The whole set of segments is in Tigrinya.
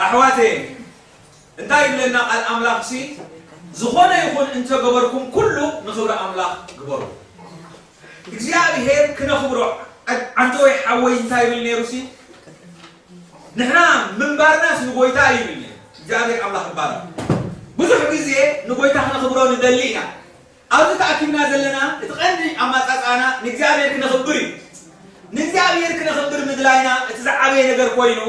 ኣሕዋተየ፣ እንታይ ይብለና ቃል ኣምላኽሲ? ዝኾነ ይኹን እንተገበርኩም ኩሉ ንኽብሪ ኣምላኽ ግበሩ። እግዚኣብሔር ክነኽብሮ። ዓንተወይ ሓወይ እንታይ ይብል ነይሩሲ? ንሕና ምንባርናስ ንጎይታ እዩ ይብል ነይሩ። እግዚኣብሔር ኣምላኽ ይባረኽ። ብዙሕ ግዜ ንጎይታ ክነኽብሮ ንደሊ ኢና። ኣብዚ ተኣኪብና ዘለና እቲ ቀንዲ ኣማጻጽኣና ንእግዚኣብሔር ክነኽብር እዩ። ንእግዚኣብሔር ክነኽብር ምድላይና እቲ ዝዓበየ ነገር ኮይኑ፣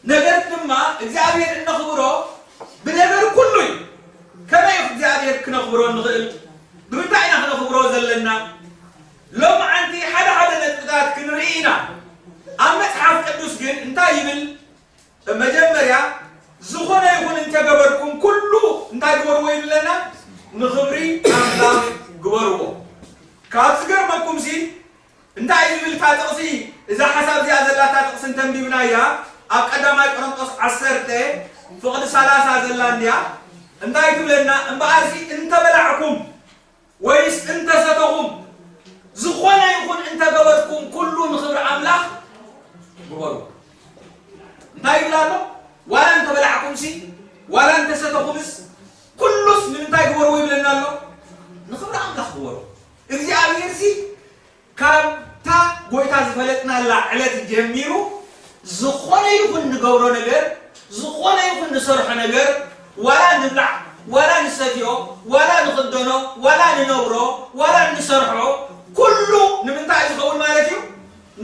ነገር ድማ እግዚኣብሔር እነኽብሮ ብነገር ኩሉ እዩ። ከመይ እዩ እግዚኣብሔር ክነኽብሮ እንኽእል? ብምንታይ ኢና ክነኽብሮ ዘለና? ሎምዓንቲ ሓደ ሓደ ነጥብታት ክንርኢ ኢና። ኣብ መጽሓፍ ቅዱስ ግን እንታይ ይብል? መጀመርያ ዝኾነ ይኹን እንተገበርኩም ኩሉ እንታይ ግበርዎ ይብለና? ንኽብሪ ኣምላኽ ግበርዎ። ካብ ዝገርመኩምሲ እንታይ እዩ ዝብል እታ ጥቕሲ? እዛ ሓሳብ እዚኣ ዘላ እታ ጥቕሲ እንተንቢብናያ ኣብ ቀዳማይ ቆሮንጦስ ዓሰርተ ፍቕዲ ሰላሳ ዘላ እንድያ። እንታይ ትብለና? እምበኣርሲ እንተበላዕኩም ወይስ እንተሰተኹም ዝኾነ ይኹን እንተገበርኩም ኩሉ ንኽብሪ ኣምላኽ ግበሩ። እንታይ ይብል ኣሎ? ዋላ እንተበላዕኩምሲ ዋላ እንተሰተኹምስ ኩሉስ ንምንታይ ግበርዎ ይብለና ኣሎ? ንኽብሪ ኣምላኽ ግበሩ። እግዚኣብሔርሲ ካብታ ጎይታ ዝፈለጥናላ ዕለት ጀሚሩ ዝኾነ ይኹን ንገብሮ ነገር፣ ዝኾነ ይኹን ንሰርሖ ነገር፣ ዋላ ንብላዕ፣ ዋላ ንሰትዮ፣ ዋላ ንኽደኖ፣ ዋላ ንነብሮ፣ ዋላ ንሰርሖ፣ ኩሉ ንምንታይ እዩ ዝኸውን ማለት እዩ?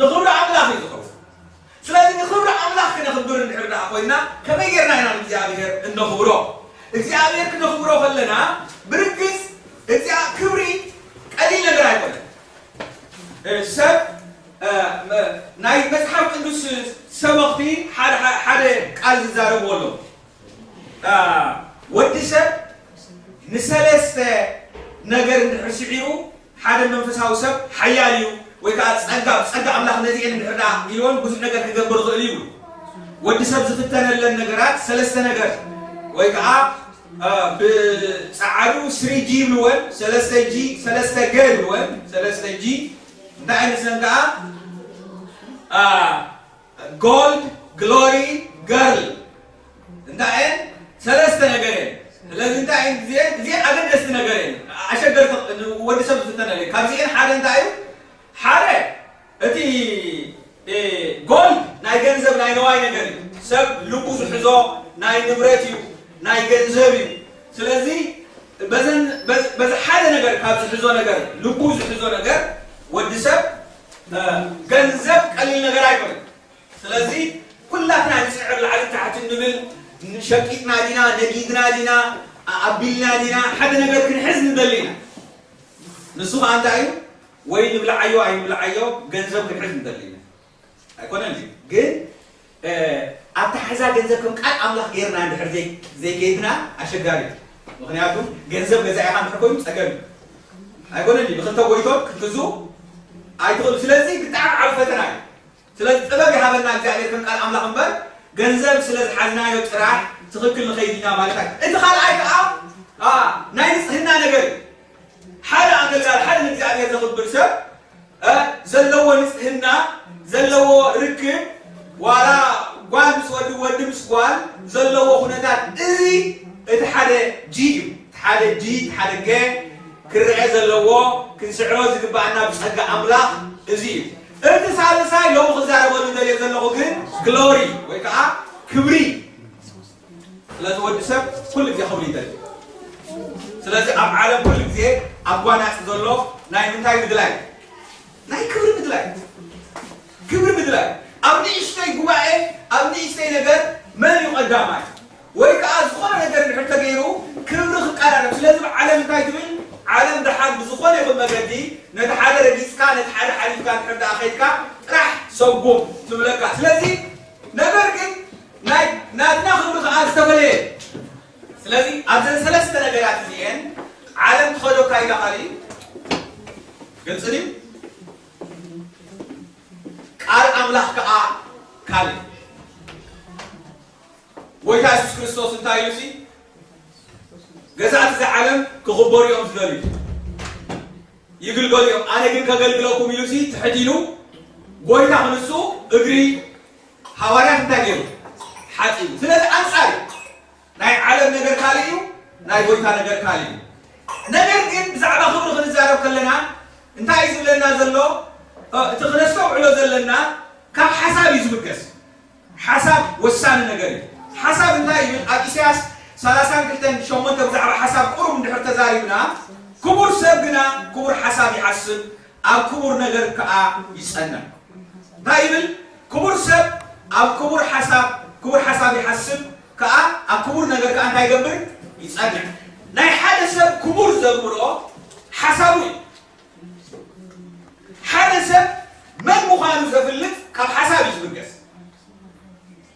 ንኽብሪ ኣምላኽ እዩ ዝኸውን። ስለዚ ንኽብሪ ኣምላኽ ክነኽብር እንድሕር ደኣ ኮይና፣ ከመይ ጌርና ኢና ንእግዚኣብሔር እነኽብሮ? እግዚኣብሔር ክነኽብሮ ከለና፣ ብርግጽ እግዚኣብ-፣ ክብሪ ቀሊል ነገር ኣይኮነን። እ፣ ሰብ፣ እ፣ መ-፣ ናይ መጽሓፍ ቅዱስ ሰበኽቲ ሓደ፣ ሓደ ቃል ዝዛረብዎ ኣለዉ። እ፣ ወዲ ሰብ ንሰለስተ ነገር እንድሕር ስዒሩ፣ ሓደ መንፈሳዊ ሰብ ሓያል እዩ፣ ወይ ከዓ ጸጋ፣ ጸጋ ኣምላኽ ነዚኤን እንድሕር ደኣ ኢልወን ብዙሕ ነገር ክገብር ይኽእል እዩ። ወዲ ሰብ ዝፍተነለን ነገራት ሰለስተ ነገር፣ ወይ ከዓ፣ እ፣ ብጸዓዱ ስሪ ጂ ይብልወን፣ ሰለስተ ጂ፣ ሰለስተ ገ ይብልወን፣ ሰለስተ ጂ። እንታይ ዓይነት ስለን ከዓ፣ እ፣ ጎልድ፣ ግሎሪ፣ ገርል። እንታይ እየን? ሰለስተ ነገር እየን። ስለዚ እንታይ እየን? እዚአን፣ እዚአን ኣገደስቲ ነገር እየን። ኣሸገርቲ፣ ወዲ ሰብ ዝፍተነለን። ካብዚአን ሓደ እንታይ እዩ? ሓደ፣ እቲ፣ እ፣ ጎልድ ናይ ገንዘብ ናይ ነዋይ ነገር እዩ። ሰብ ልቡ ዝሕዞ ናይ ንብረት እዩ፣ ናይ ገንዘብ እዩ። ስለዚ በዘን፣ በዚ፣ በዚ ሓደ ነገር ካብ ዝሕዞ ነገር፣ ልቡ ዝሕዞ ነገር ወዲ ሰብ፣ እ፣ ገንዘብ ቀሊል ነገር ኣይኮነን። ስለዚ ኩላትና ንጽዕር፣ ላዕሊ ታሕቲ እንብል፣ ሸቂጥና ዲና፣ ነጊድና ዲና፣ ኣ-፣ ኣቢልና ዲና፣ ሓደ ነገር ክንሕዝ ንደሊ ኢና። ንሱ ኸኣ እንታይ እዩ? ወይ ንብልዓዮ ኣይንብልዓዮ ገንዘብ ክንሕዝ ንደሊ ኢና። ኣይኮነን ድዩ? ግን፣ እ፣ ኣተሓሕዛ ገንዘብ ከም ቃል ኣምላኽ ጌርና እንድሕር ዘይ-፣ ዘይከይድና ኣሸጋሪ እዩ። ምኽንያቱ ገንዘብ ገዛኢኻ እንድሕር ኮይኑ ጸገም እዩ። ኣይኮነን ድዩ? ብኽልተ ጎይቶን ክትግዝኡ ኣይትኽእሉ። ስለዚ ብጣዕሚ ዓቢ ፈተና እዩ። ስለዚ ጥበብ ይሃበና እግዚኣብሔር ከም ቃል ኣምላኽ እምበር፣ ገንዘብ ስለ ዝሓዝናዮ ጥራሕ ትኽክል ንኸይድ ኢና ማለት ኣይኮነን። እቲ ካልኣይ ከኣ፣ ኣ፣ ናይ ንጽህና ነገር እዩ። ሓደ ኣገልጋሊ፣ ሓደ ንእግዚኣብሔር ዘኽብር ሰብ፣ እ፣ ዘለዎ ንጽህና፣ ዘለዎ ርክብ፣ ዋላ ጓል ምስ ወዲ፣ ወዲ ምስ ጓል ዘለዎ ኩነታት፣ እዚ እቲ ሓደ ጂ እዩ። እቲ ሓደ ጂ፣ እቲ ሓደ ገ ክረአ ዘለዎ፣ ክንስዕሮ ዝግባኣና ብጸጋ ኣምላኽ እዚ እዩ። እቲ ሳልሳይ ሎሚ ክዛረበሉ ደልየ ዘለኹ ግን ግሎሪ ወይ ከዓ ክብሪ። ስለዚ ወዲ ሰብ ኩሉ ግዜ ክብሪ ይደሊ። ስለዚ ኣብ ዓለም ኩሉ ግዜ ኣብ ጓናጽ ዘሎ ናይ ምንታይ ምድላይ? ናይ ክብሪ ምድላይ። ክብሪ ምድላይ። ኣብ ንእሽተይ ጉባኤ፣ ኣብ ንእሽተይ ነገር መን እዩ ቀዳማይ? ወይ ከዓ ዝኾነ ነገር እንድሕር ተገይሩ ክብሪ ክቀራረብ። ስለዚ ብዓለም እንታይ ትብል? ዓለም ደሓን ብዝኾነ ይኹን መገዲ ነቲ ሓደ ረጊጽካ፣ ነቲ ሓደ ሓሊፍካ እንድሕር ደኣ ኸይድካ ጥራሕ ሰጉም ትብለካ። ስለዚ ነገር ግን ናይ ናትና ክብሪ ከዓ ዝተፈለየ። ስለዚ ኣብዘን ሰለስተ ነገራት እዚኤን ዓለም ትኸዶ ካይዳ ካልእ እዩ። ግልፂ ድዩ? ቃል ኣምላኽ ከዓ ካልእ። ጎይታ የሱስ ክርስቶስ እንታይ ኢሉ ሲ? ገዛእቲ እዛ ዓለም ክኽበሩ እዮም ዝደልዩ፣ ይግልገሉ እዮም፣ ኣነ ግን ከገልግለኩም ኢሉ ሲ ትሕት ኢሉ ጎይታ ክንሱ እግሪ ሃዋርያት እንታይ ገይሩ? ሓጺቡ። ስለዚ ኣንጻር እዩ። ናይ ዓለም ነገር ካልእ እዩ፣ ናይ ጎይታ ነገር ካልእ እዩ። ነገር ግን ብዛዕባ ክብሪ ክንዛረብ ከለና እንታይ እዩ ዝብለና ዘሎ? እ፣ እቲ ክነስተውዕሎ ዘለና ካብ ሓሳብ እዩ ዝብገስ። ሓሳብ ወሳኒ ነገር እዩ። ሓሳብ እንታይ ይብል? ኣብ ኢሳያስ ሰላሳን ክልተን ሸሞንተ ብዛዕባ ሓሳብ ቁሩብ እንድሕር ተዛሪብና፣ ክቡር ሰብ ግና ክቡር ሓሳብ ይሓስብ፣ ኣብ ክቡር ነገር ከኣ ይጸንዕ። እንታይ ይብል? ክቡር ሰብ ኣብ ክቡር ሓሳብ፣ ክቡር ሓሳብ ይሓስብ፣ ከኣ ኣብ ክቡር ነገር ከኣ እንታይ ይገብር? ይጸንዕ። ናይ ሓደ ሰብ ክቡር ዘብሎ ሓሳቡ እዩ። ሓደ ሰብ መን ምዃኑ ዘፍልጥ ካብ ሓሳብ እዩ ዝብገስ።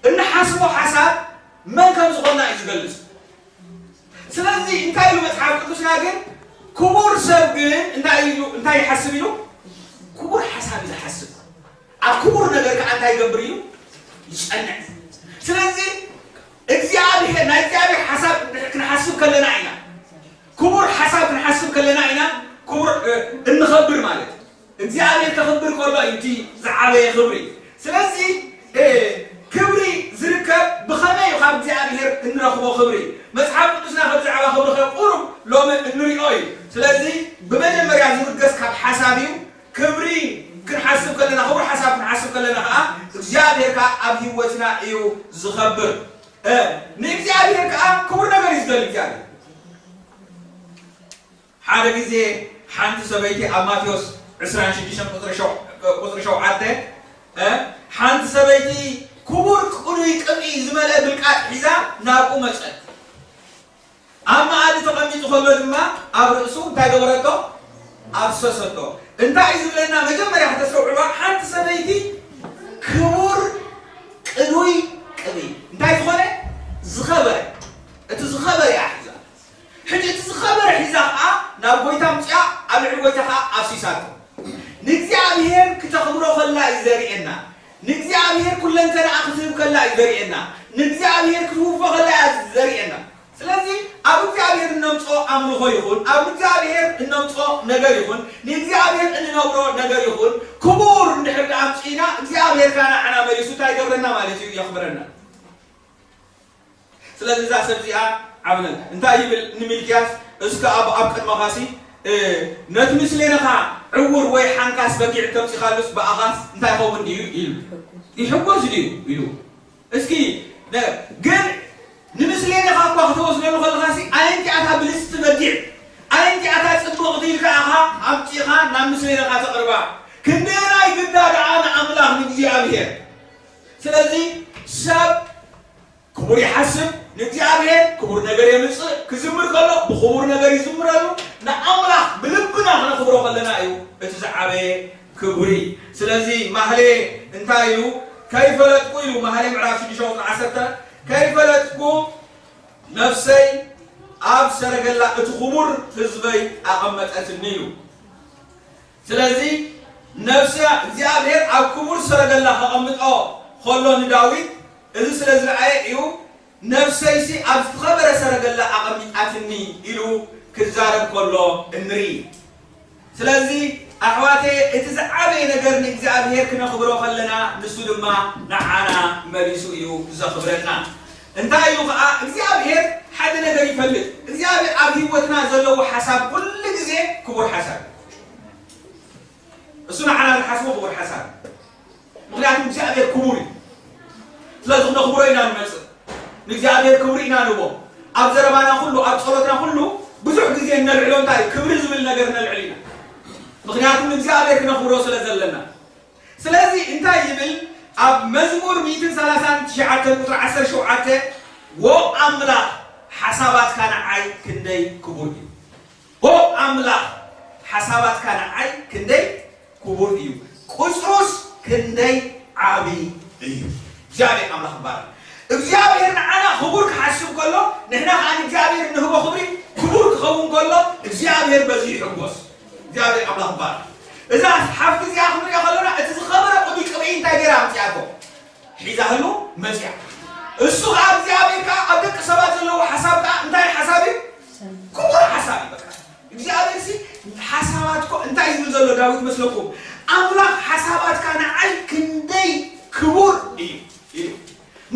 እንሓስቦ ሓሳብ መን ከም ዝኾንና እዩ ዝገልጽ። ስለዚ እንታይ ኢሉ መጽሓፍ ቅዱስና ግን? ክቡር ሰብ ግን እንታይ ኢሉ፣ እንታይ ይሓስብ ኢሉ? ክቡር ሓሳብ እዩ ዝሓስብ። ኣብ ክቡር ነገር ከኣ እንታይ ይገብር ኢሉ? ይጸንዕ። ስለዚ እግዚኣብሔር፣ ናይ እግዚኣብሔር ሓሳብ ክንሓስብ ከለና ኢና፣ ክቡር ሓሳብ ክንሓስብ ከለና ኢና ክቡር፣ እ፣ እንኸብር ማለት እዩ። እግዚኣብሔር ከኽብር ከሎ እዩ እቲ ዝዓበየ ክብሪ። ስለዚ፣ እ፣ ክብሪ ዝርከብ ብኸመይ እዩ? ካብ እግዚኣብሔር እንረኽቦ ክብሪ። መጽሓፍ ቅዱስና ከም ብዛዕባ ክብሪ ከ ቁሩብ ሎሚ እንሪኦ እዩ። ስለዚ ብመጀመርያ ዝብገስ ካብ ሓሳብ እዩ። ክብሪ ክንሓስብ ከለና፣ ክቡር ሓሳብ ክንሓስብ ከለና ከኣ እግዚኣብሔር ከኣ ኣብ ህይወትና እዩ ዝኸብር። እ፣ ንእግዚኣብሔር ከኣ ክቡር ነገር እዩ ዝደሊ እግዚኣብሔር። ሓደ ግዜ ሓንቲ ሰበይቲ ኣብ ማቴዎስ ዕስራን ሽዱሽተን ቁጽሪ ሸው-፣ ቁጽሪ ሸውዓተ፣ እ፣ ሓንቲ ሰበይቲ ክቡር ቅኑይ ቅብኢ ዝመልአ ብልቃጥ ሒዛ ናብኡ መጸት። ኣብ መኣዲ ተቐሚጡ ከሎ ድማ ኣብ ርእሱ እንታይ ገበረቶ? ኣፍሰሰቶ። እንታይ እዩ ዝብለና? መጀመርያ ከተስተውዕልዋ፣ ሓንቲ ሰበይቲ ክቡር ቅኑይ ቅብኢ እንታይ ዝኾነ? ዝኸበረ። እቲ ዝኸበረ እያ ሒዛ። ሕጂ እቲ ዝኸበረ ሒዛ ኸዓ ናብ ጎይታ ኣምጺኣ ኣብ ልዕሊ ጎይታ ኸዓ ኣፍሲሳቶ። ንእግዚኣብሔር ክተኽብሮ ከላ እዩ ዘርእየና። ንእግዚኣብሔር ኩለንተናኣ ክትህብ ከላ እዩ ዘርእየና። ንእግዚኣብሔር ክትውፎ ከላ እያ ዘርእየና። ስለዚ ኣብ እግዚኣብሔር እነምጽኦ ኣምልኾ ይኹን፣ ኣብ እግዚኣብሔር እነምጽኦ ነገር ይኹን፣ ንእግዚኣብሔር እንነብሮ ነገር ይኹን፣ ክቡር እንድሕር ደኣ ኣምጺእና፣ እግዚኣብሔር ከኣ ንዓና መሊሱ እንታይ ይገብረና ማለት እዩ? የኽብረና። ስለዚ እዛ ሰብ እዚኣ ዓብነት እንታይ ይብል ንሚልክያስ? እስከ ኣብ፣ ኣብ ቅድመኻሲ፣ እ፣ ነቲ ምስሌንኻ ዕውር ወይ ሓንካስ በጊዕ ተምጺኻሉስ ብኣኻስ እንታይ ይኸውን ድዩ? ኢሉ። ይሕጎስ ድዩ? ኢሉ። እስኪ፣ ነ-፣ ግን ንምስሌንኻ እኳ ክትወስደሉ ከለኻሲ፣ ኣየንቲኣታ ብልጽቲ በጊዕ፣ ኣየንቲኣታ ጽብቕቲ ኢልካ ኢኻ ኣምጺእኻ ናብ ምስሌንኻ ተቕርባ? ክንደየናይ ግዳ ደኣ ንኣምላኽ ንእግዚኣብሔር። ስለዚ ሰብ ክቡር ይሓስብ፣ ንእግዚኣብሔር ክቡር ነገር የምጽእ። ክዝምር ከሎ ብኽቡር ነገር ይዝምረሉ። ንኣምላኽ ብልብና ክነኽብሮ ከለና እዩ እቲ ዝዓበየ ክብሪ። ስለዚ ማህሌ እንታይ ኢሉ? ከይፈለጥኩ ኢሉ፣ ማህሌ ምዕራፍ ሽዱሽተ ቁጽሪ ዓሰርተ፣ ከይፈለጥኩ ነፍሰይ ኣብ ሰረገላ እቲ ክቡር ህዝበይ ኣቐመጠትኒ ኢሉ። ስለዚ ነፍሲ እግዚኣብሔር ኣብ ክቡር ሰረገላ ከቐምጦ ከሎ ንዳዊት እዚ ስለ ዝረኣየ እዩ፣ "ነፍሰይሲ ኣብ ዝኸበረ ሰረገላ ኣቐሚጣትኒ" ኢሉ ክዛረብ ከሎ እንርኢ። ስለዚ ኣሕዋተየ፣ እቲ ዝዓበየ ነገር ንእግዚኣብሔር ክነኽብሮ ከለና፣ ንሱ ድማ ንዓና መሊሱ እዩ ዘኽብረና። እንታይ ኢሉ ኸዓ? እግዚኣብሔር ሓደ ነገር ይፈልጥ። እግዚኣብሔር ኣብ ህይወትና ዘለዎ ሓሳብ ኩሉ ግዜ ክቡር ሓሳብ እዩ። እሱ ንዓና ዝሓስቦ ክቡር ሓሳብ። ምኽንያቱ እግዚኣብሔር ክቡር እዩ። ስለዚ ክነኽብሮ ኢና ንመጽእ። ንእግዚኣብሔር ክብሪ ኢና ንቦ። ኣብ ዘረባና ኩሉ፣ ኣብ ጸሎትና ኩሉ ብዙሕ ግዜ እነልዕሎ እንታይ እዩ? ክብሪ ዝብል ነገር ነልዕል ኢና። ምኽንያቱ ንእግዚኣብሔር ክነኽብሮ ስለ ዘለና። ስለዚ እንታይ ይብል ኣብ መዝሙር ሚእትን ሰላሳን ትሽዓተን ቁጽሪ ዓሰርተ ሸውዓተ? "ዎ ኣምላኽ፣ ሓሳባትካ ንዓይ ክንደይ ክቡር እዩ!" ሆ ኣምላኽ፣ ሓሳባትካ ንዓይ ክንደይ ክቡር እዩ፣ ቁጽሩስ ክንደይ ዓቢ እዩ። እግዚኣብሔር ኣምላኽ ይባረክ። እግዚኣብሔር ንዓና ክቡር ክሓስብ ከሎ፣ ንሕና ከኣ ንእግዚኣብሔር እንህቦ ክብሪ ክቡር ክኸውን ከሎ፣ እግዚኣብሔር በዚ ይሕጎስ። እግዚኣብሔር ኣምላኽ ይባረክ። እዛ ሓፍቲ እዚኣ ክንሪኦ ከለና፣ እቲ ዝኸበረ ቅዱይ ቅብኢ እንታይ ገይራ ኣምጺኣቶ? ሒዛሉ መጽያ። እሱ ከኣ እግዚኣብሔር ከኣ ኣብ ደቂ ሰባት ዘለዎ ሓሳብ ከኣ እንታይ ሓሳብ እዩ? ክቡር ሓሳብ እዩ። በቃ እግዚኣብሔር ሲ ሓሳባት እኮ እንታይ እዩ ዝብል ዘሎ ዳዊት መስለኩም? ኣምላኽ ሓሳባትካ ንዓይ ክንደይ ክቡር እዩ ኢሉ።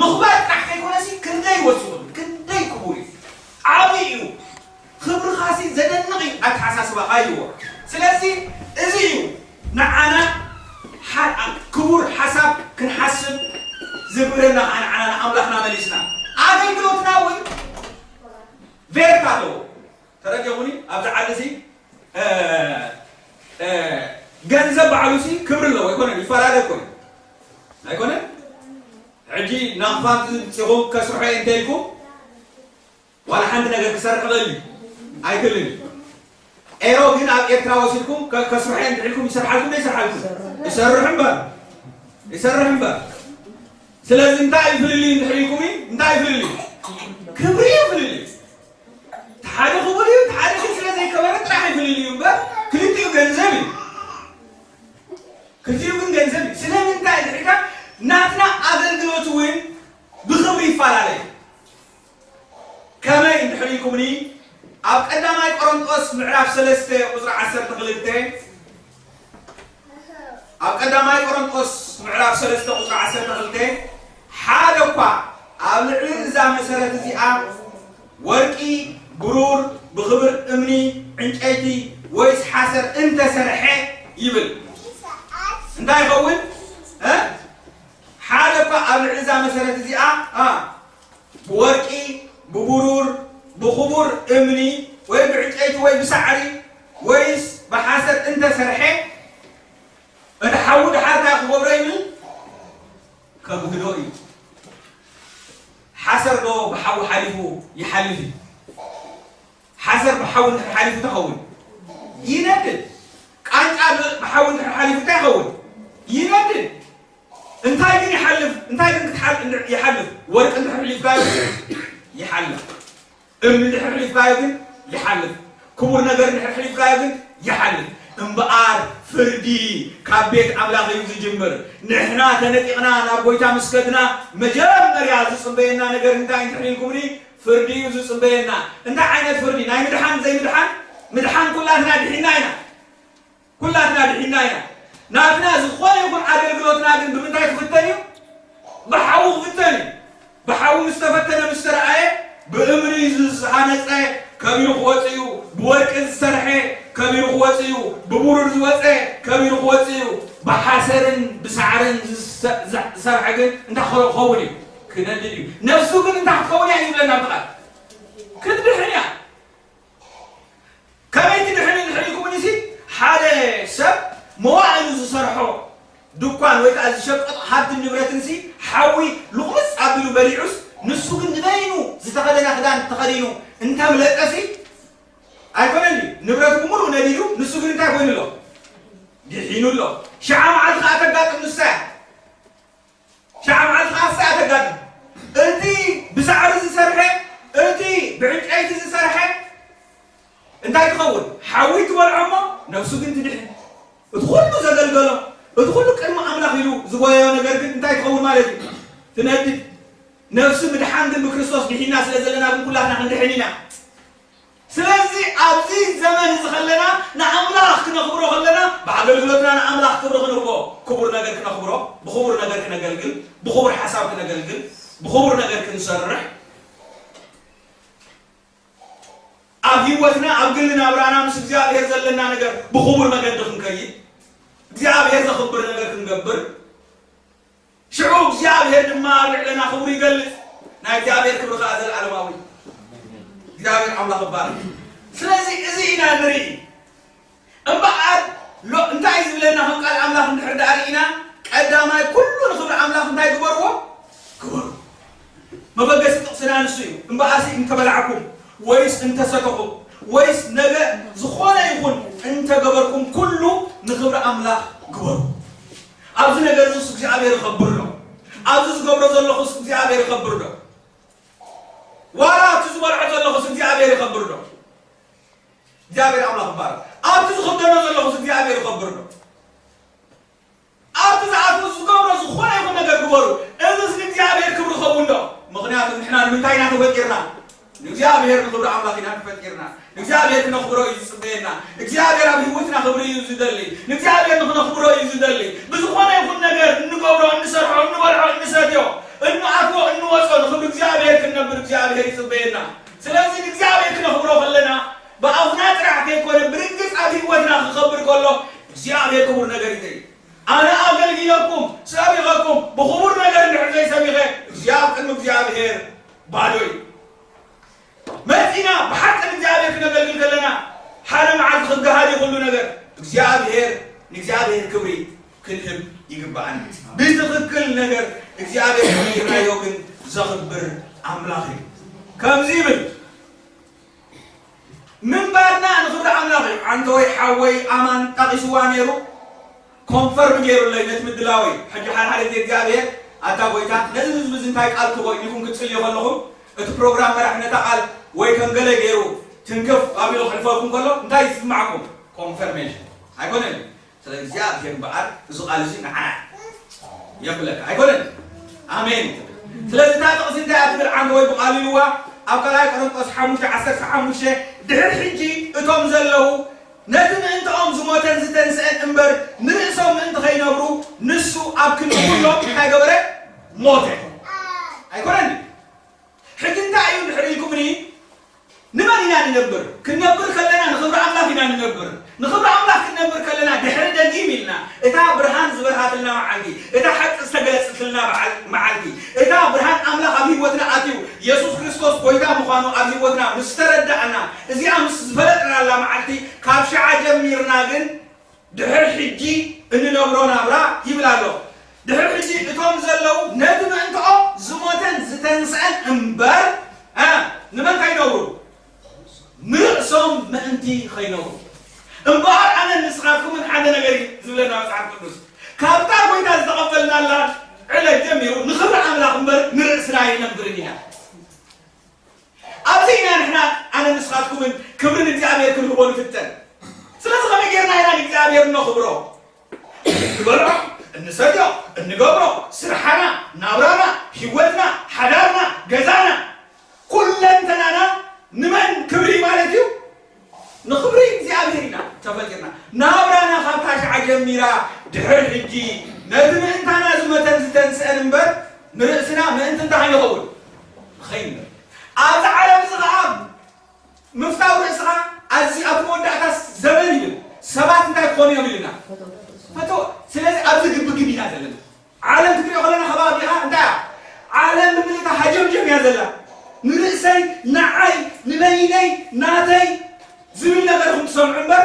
ምኽባር ጥራሕ ከይኮነሲ ክንደይ ወሲኹ፣ ክንደይ ክቡር እዩ፣ ዓብዪ እዩ። ክብርኻሲ ዘደንቕ እዩ ኣተሓሳስባኻ ይዎ። ስለዚ እዚ እዩ ንዓና ሓ-፣ ክቡር ሓሳብ ክንሓስብ ዝግብረና፣ ከዓ ንዓና ንኣምላኽና መሊስና። ኣገልግሎትና እውን ቬርታ ኣለዎ። ተረዲኹኒ? ኣብዚ ዓዲ እዚ፣ እ፣ እ፣ ገንዘብ ባዕሉ ሲ ክብሪ ኣለዎ። ኣይኮነን? ይፈላለ እኮ እዩ። ኣይኮነን? ሕጂ ናብ ፋንት ዝምፅኹም ከስርሖ እየ እንተ ኢልኩም፣ ዋላ ሓንቲ ነገር ክሰርሕ ክእል እዩ? ኣይክእልን እዩ። ኤሮ ግን ኣብ ኤርትራ ወሲድኩም ከ-፣ ከስርሖ እየ እንተ ኢልኩም ይሰርሓልኩም ዶ ይሰርሓልኩም? ይሰርሕ እምበር። ይሰርሕ እምበር። ስለዚ እንታይ እዩ ፍልልዩ እንድሕር ኢልኩም እዩ? እንታይ እዩ ፍልልዩ? ክብሪ እዩ ፍልልዩ። እቲ ሓደ ክቡር እዩ፣ እቲ ሓደ ግን ስለ ዘይከበረ ጥራሕ እዩ ፍልልዩ እምበር ክልቲኡ ገንዘብ እዩ። ክልቲኡ ግን ገንዘብ እዩ። ስለምንታይ ድሕሪካ ናትና ኣገልግሎት እውን ብኽብሪ ይፈላለ እዩ። ከመይ እንድሕር ኢልኩምኒ፣ ኣብ ቀዳማይ ቆሮንጦስ ምዕራፍ ሰለስተ ቁጽሪ ዓሰርተ ክልተ፣ ኣብ ቀዳማይ ቆሮንጦስ ምዕራፍ ሰለስተ ቁጽሪ ዓሰርተ ክልተ፣ ሓደ እኳ ኣብ ልዕሊ እዛ መሰረት እዚኣ ወርቂ፣ ብሩር፣ ብኽቡር እምኒ፣ ዕንጨይቲ ወይስ ሓሰር እንተሰርሐ ይብል። እንታይ ይኸውን? እ? ሓደ እኳ ኣብ ልዕሊ እዛ መሰረት እዚኣ፣ እ፣ ብወርቂ፣ ብብሩር፣ ብኽቡር እምኒ ወይ ብዕንጨይቲ ወይ ብሳዕሪ ወይስ ብሓሰር እንተሰርሐ፣ እቲ ሓዊ ድሓር እንታይ ክገብሮ ይብል? ከብህዶ እዩ። ሓሰር ዶ ብሓዊ ሓሊፉ ይሓልፍ እዩ? ሓሰር ብሓዊ እንድሕር ሓሊፉ እንታይ ይኸውን? ይነድድ። ቃንጫ ብ-፣ ብሓዊ እንድሕር ሓሊፉ እንታይ ይኸውን? ይነድድ። እንታይ ግን ይሓልፍ? እንታይ ግን ክትሓል-፣ እንድሕር ይሓልፍ? ወርቂ እንድሕር ሓሊፍካዮ ይሓልፍ። እምኒ እንድሕር ሓሊፍካዮ ግን ይሓልፍ። ክቡር ነገር እንድሕር ሓሊፍካዮ ግን ይሓልፍ። እምበኣር ፍርዲ ካብ ቤት ኣምላኽ እዩ ዝጅምር። ንሕና ተነጢቕና ናብ ጎይታ ምስ ከድና፣ መጀመርያ ዝጽበየና ነገር እንታይ እንድሕር ኢልኩምኒ? ፍርዲ እዩ ዝጽበየና። እንታይ ዓይነት ፍርዲ? ናይ ምድሓን ዘይምድሓን? ምድሓን ኩላትና ድሒና ኢና። ኩላትና ድሒና ኢና። ናትና ዝኾነ ይኹን ኣገልግሎትና ግን ብምንታይ ክፍተን እዩ? ብሓዊ ክፍተን እዩ። ብሓዊ ምስ ተፈተነ ምስ ተረኣየ፣ ብእምኒ ዝሃነጸ ከቢሩ ክወጽእ እዩ፣ ብወርቂ ዝሰርሐ ከቢሩ ክወጽእ እዩ፣ ብብሩር ዝወጸ ከቢሩ ክወጽእ እዩ፣ ብሓሰርን ብሳዕርን ዝሰ-፣ ዝሰርሐ ግን እንታይ ክኸውን እዩ? ክነድድ እዩ። ነፍሱ ግን እንታይ ክትኸውን እያ እዩ ዝብለና ብቃል? ክትድሕን እያ። ከመይ ትድሕን እንድሕር ኢልኩምኒ ሲ፣ ሓደ ሰብ መዋእሉ ዝሰርሖ ድኳን ወይ ከዓ ዝሸቀጦ ሃብትን ንብረትን ሲ፣ ሓዊ ልቑምፅ ኣቢሉ በሊዑስ፣ ንሱ ግን ንበይኑ ዝተኸደነ ክዳን ተኸዲኑ እንተምለጠ ሲ፣ ኣይኮነን ድዩ? ንብረቱ ብምሉእ ነዲዱ፣ ንሱ ግን እንታይ ኮይኑ ኣሎ? ድሒኑ ኣሎ። ሽዓ መዓልቲ ከዓ ተጋጥም ንሳ እያ። ሽዓ መዓልቲ ከዓ ንሳ እያ ተጋጥም። እቲ ብሳዕሪ ዝሰርሐ፣ እቲ ብዕንጨይቲ ዝሰርሐ፣ እንታይ ትኸውን? ሓዊ ትበልዖ እሞ ነፍሱ ግን ትድሕን። እቲ ኩሉ ዘገልገሎ፣ እቲ ኩሉ ቅድሚ ኣምላኽ ኢሉ ዝጎየዮ ነገር ግን እንታይ ትኸውን ማለት እዩ? ትነድድ። ነፍሲ ምድሓን ግን ብክርስቶስ ድሒና ስለ ዘለና ግን ኩላትና ክንድሕን ኢና። ስለዚ ኣብዚ ዘመን እዚ ከለና ንኣምላኽ ክነኽብሮ ከለና፣ ብኣገልግሎትና ንኣምላኽ ክብሪ ክንህቦ፣ ክቡር ነገር ክነኽብሮ፣ ብኽቡር ነገር ክነገልግል፣ ብኽቡር ሓሳብ ክነገልግል፣ ብኽቡር ነገር ክንሰርሕ፣ ኣብ ህይወትና፣ ኣብ ግሊ ናብራና ምስ እግዚኣብሔር ዘለና ነገር ብኽቡር መገዲ ክንከይድ፣ እግዚኣብሔር ዘኽብር ነገር ክንገብር፣ ሽዑ እግዚኣብሔር ድማ ኣብ ልዕለና ክብሩ ይገልጽ። ናይ እግዚኣብሔር ክብሪ ከኣ ዘለዓለማዊ። እግዚኣብሔር ኣምላኽ ይባረክ። ስለዚ እዚ ኢና ንርኢ። እምበኣር ሎ-፣ እንታይ ዝብለና ከም ቃል ኣምላኽ እንድሕር ደኣ ርኢና፣ ቀዳማይ ኩሉ ንኽብሪ ኣምላኽ እንታይ ግበርዎ? ግበሩ። መበገሲ ጥቕስና ንሱ እዩ። እምበኣርሲ እንተበላዕኩም ወይስ እንተሰተኹም ወይስ ነገ ዝኾነ ይኹን እንተገበርኩም፣ ኩሉ ንኽብሪ ኣምላኽ ግበሩ። ኣብዚ ነገር እዚስ እግዚኣብሔር ይኸብር ዶ? ኣብዚ ዝገብሮ ዘለኹስ እግዚኣብሔር ይኸብር ዶ? ዋላ ኣብቲ ዝበልዖ ዘለኹስ እግዚኣብሔር ይኸብር ዶ? እግዚኣብሔር ኣምላኽ ይባረክ። ኣብቲ ዝኽደኖ ዘለኹስ እግዚኣብሔር ይኸብር ዶ? ኣብቲ ዝኣትዎ ዝገብሮ ዝኾነ ይኹን ነገር ግበሩ። እዚስ ንእግዚኣብሔር ክብሪ ይኸውን ዶ? ምኽንያቱ ንሕና ንምንታይ ኢና ተፈጢርና? ንእግዚኣብሔር ንኽብሪ ኣምላኽ ኢና ተፈጢርና። ንእግዚኣብሔር ክነኽብሮ እዩ ዝጽበየና። እግዚኣብሔር ኣብ ህይወትና ክብሪ እዩ ዝደሊ። ንእግዚኣብሔር ንኽነኽብሮ እዩ ዝደሊ። ብዝኾነ ይኹን ነገር እንገብሮ፣ እንሰርሖ፣ እንበልዖ፣ እንሰትዮ፣ እንኣትዎ፣ እና። ስለዚ ንእግዚኣብሔር ክነኽብሮ ከለና ብኣፍና ጥራሕ ከይኮነ ብርግጽ ኣብ ህይወትና ክኸብር ከሎ እግዚኣብሔር ክቡር ነገር እዩ። ኣነ ኣገልጊለኩም፣ ሰቢኸኩም፣ ብኽቡር ነገር እንድሕር ዘይሰቢኸ፣ እግዚኣብ-፣ ቅድሚ እግዚኣብሔር ባዶ እዩ። መጺና ብሓቂ ንእግዚኣብሔር ክነገልግል ከለና፣ ሓደ መዓልቲ ክገሃድ እዩ ኩሉ ነገር። እግዚኣብሔር፣ ንእግዚኣብሔር ክብሪ ክንህብ ይግባኣና። ብትኽክል ነገር እግዚኣብሔር ክብሪ ሂብናዮ ግን ዘኽብር ኣምላኽ እዩ። ከምዚ ይብል፣ ምንባርና ንኽብሪ ኣምላኽ እዩ። ዓንተወይ ሓወይ ኣማን ጠቒስዋ ነይሩ፣ ኮንፈርም ገይሩለይ ነቲ ምድላወይ። ሕጂ ሓደ ሓደ ግዜ እግዚኣብሔር፣ ኣታ ጎይታ፣ ነዚ ህዝቢ እዚ እንታይ ቃል ክቦ ኢልኩም ክትጽልዩ ከለኹም፣ እቲ ፕሮግራም መራሒ ነታ ቃል ወይ ከም ገለ ገይሩ ትንክፍ ኣቢሉ ክሕልፈልኩም ከሎ እንታይ ይስማዕኩም? ኮንፈርሜሽን ኣይኮነን። ስለ እግዚኣብሔር እምበኣር እዚ ቃል እዚ ንዓና የብለካ ኣይኮነን። ኣሜን። ስለዚ እታ ጥቕሲ እንታይ እያ ትብል? ዓንተ ወይ ብቓሉ ኢልዋ ኣብ ካልኣይ ቆሮንጦስ ሓሙሽተ ዓሰርተ ሓሙሽተ፣ ድሕር ሕጂ እቶም ዘለዉ ነቲ ምእንትኦም ዝሞተን ዝተንስአን እምበር ንርእሶም ምእንቲ ኸይነብሩ ንሱ ኣብ ክንዲ ኩሎም እንታይ ገበረ? ሞተ። ኣይኮነን? ሕጂ እንታይ እዩ እንድሕር ኢልኩምኒ፣ ንመን ኢና ንነብር? ክንነብር ከለና ንኽብሪ ኣምላኽ ኢና ንነብር። ንኽብሪ ኣምላኽ ክንነብር ከለና ድሕሪ ደጊም ኢልና፣ እታ ብርሃን ዝበርሃትልና መዓልቲ፣ እታ ሓቂ ዝተገለጸትልና በዓል-፣ መዓልቲ፣ እታ ብርሃን ኣምላኽ ኣብ ህይወትና ኣትዩ፣ የሱስ ክርስቶስ ጎይታ ምዃኑ ኣብ ህይወትና ምስ ተረዳእና፣ እዚኣ ምስ ዝፈለጥናላ መዓልቲ፣ ካብ ሽዓ ጀሚርና ግን ድሕር ሕጂ እንነብሮ ናብራ ይብል ኣሎ። ድሕር ሕጂ እቶም ዘለዉ ነቲ ምእንትኦም ዝሞተን ዝተንስአን እምበር፣ እ፣ ንመን ከይነብሩ? ንርእሶም ምእንቲ ኸይነብሩ። እምበኣር ኣነን ንስኻትኩምን ሓደ ነገር እዩ ዝብለና መጽሓፍ ቅዱስ። ካብታ ጎይታ ዝተቐበልናላ ዕለት ጀሚሩ ንኽብሪ ኣምላኽ እምበር ንርእስና ኣይነብርን ኢና። ኣብዚ ኢና ንሕና ኣነ ንስኻትኩምን ክብሪ ንእግዚኣብሔር ክንህቦ ንፍተን። ስለዚ ከመይ ጌርና ኢና ንእግዚኣብሔር እነኽብሮ? እንበልዖ፣ እንሰትዮ፣ እንገብሮ፣ ስርሓና፣ ናብራና፣ ህይወትና፣ ሓዳርና፣ ገዛና፣ ኩለንተናና ንመን ክብሪ ማለት እዩ? ንኽብሪ እግዚኣብሔር ኢና ተፈጢርና። ናብራና ካብ ታሽዓ ጀሚራ ድሕር ሕጂ ነቲ ምእንታና ዝመተን ዝተንስአን እምበር ንርእስና ምእንቲ እንታይ ንኸውን? ኸይንበር። ኣብዚ ዓለም እዚ ኸዓ ምፍታው ርእስኻ ኣዚ ኣብ መወዳእታ ዘመን ይብል። ሰባት እንታይ ክኾኑ እዮም ኢልና? ፈቶ-፣ ስለዚ ኣብዚ ግብግብ ኢና ዘለና። ዓለም ክትሪኦ ከለና ከባቢኻ እንታይ እያ? ዓለም ብምልእታ ሃጀምጀም እያ ዘላ። ንርእሰይ፣ ንዓይ፣ ንበይነይ፣ ናተይ ዝብል ነገር ኢኹም ትሰምዑ እምበር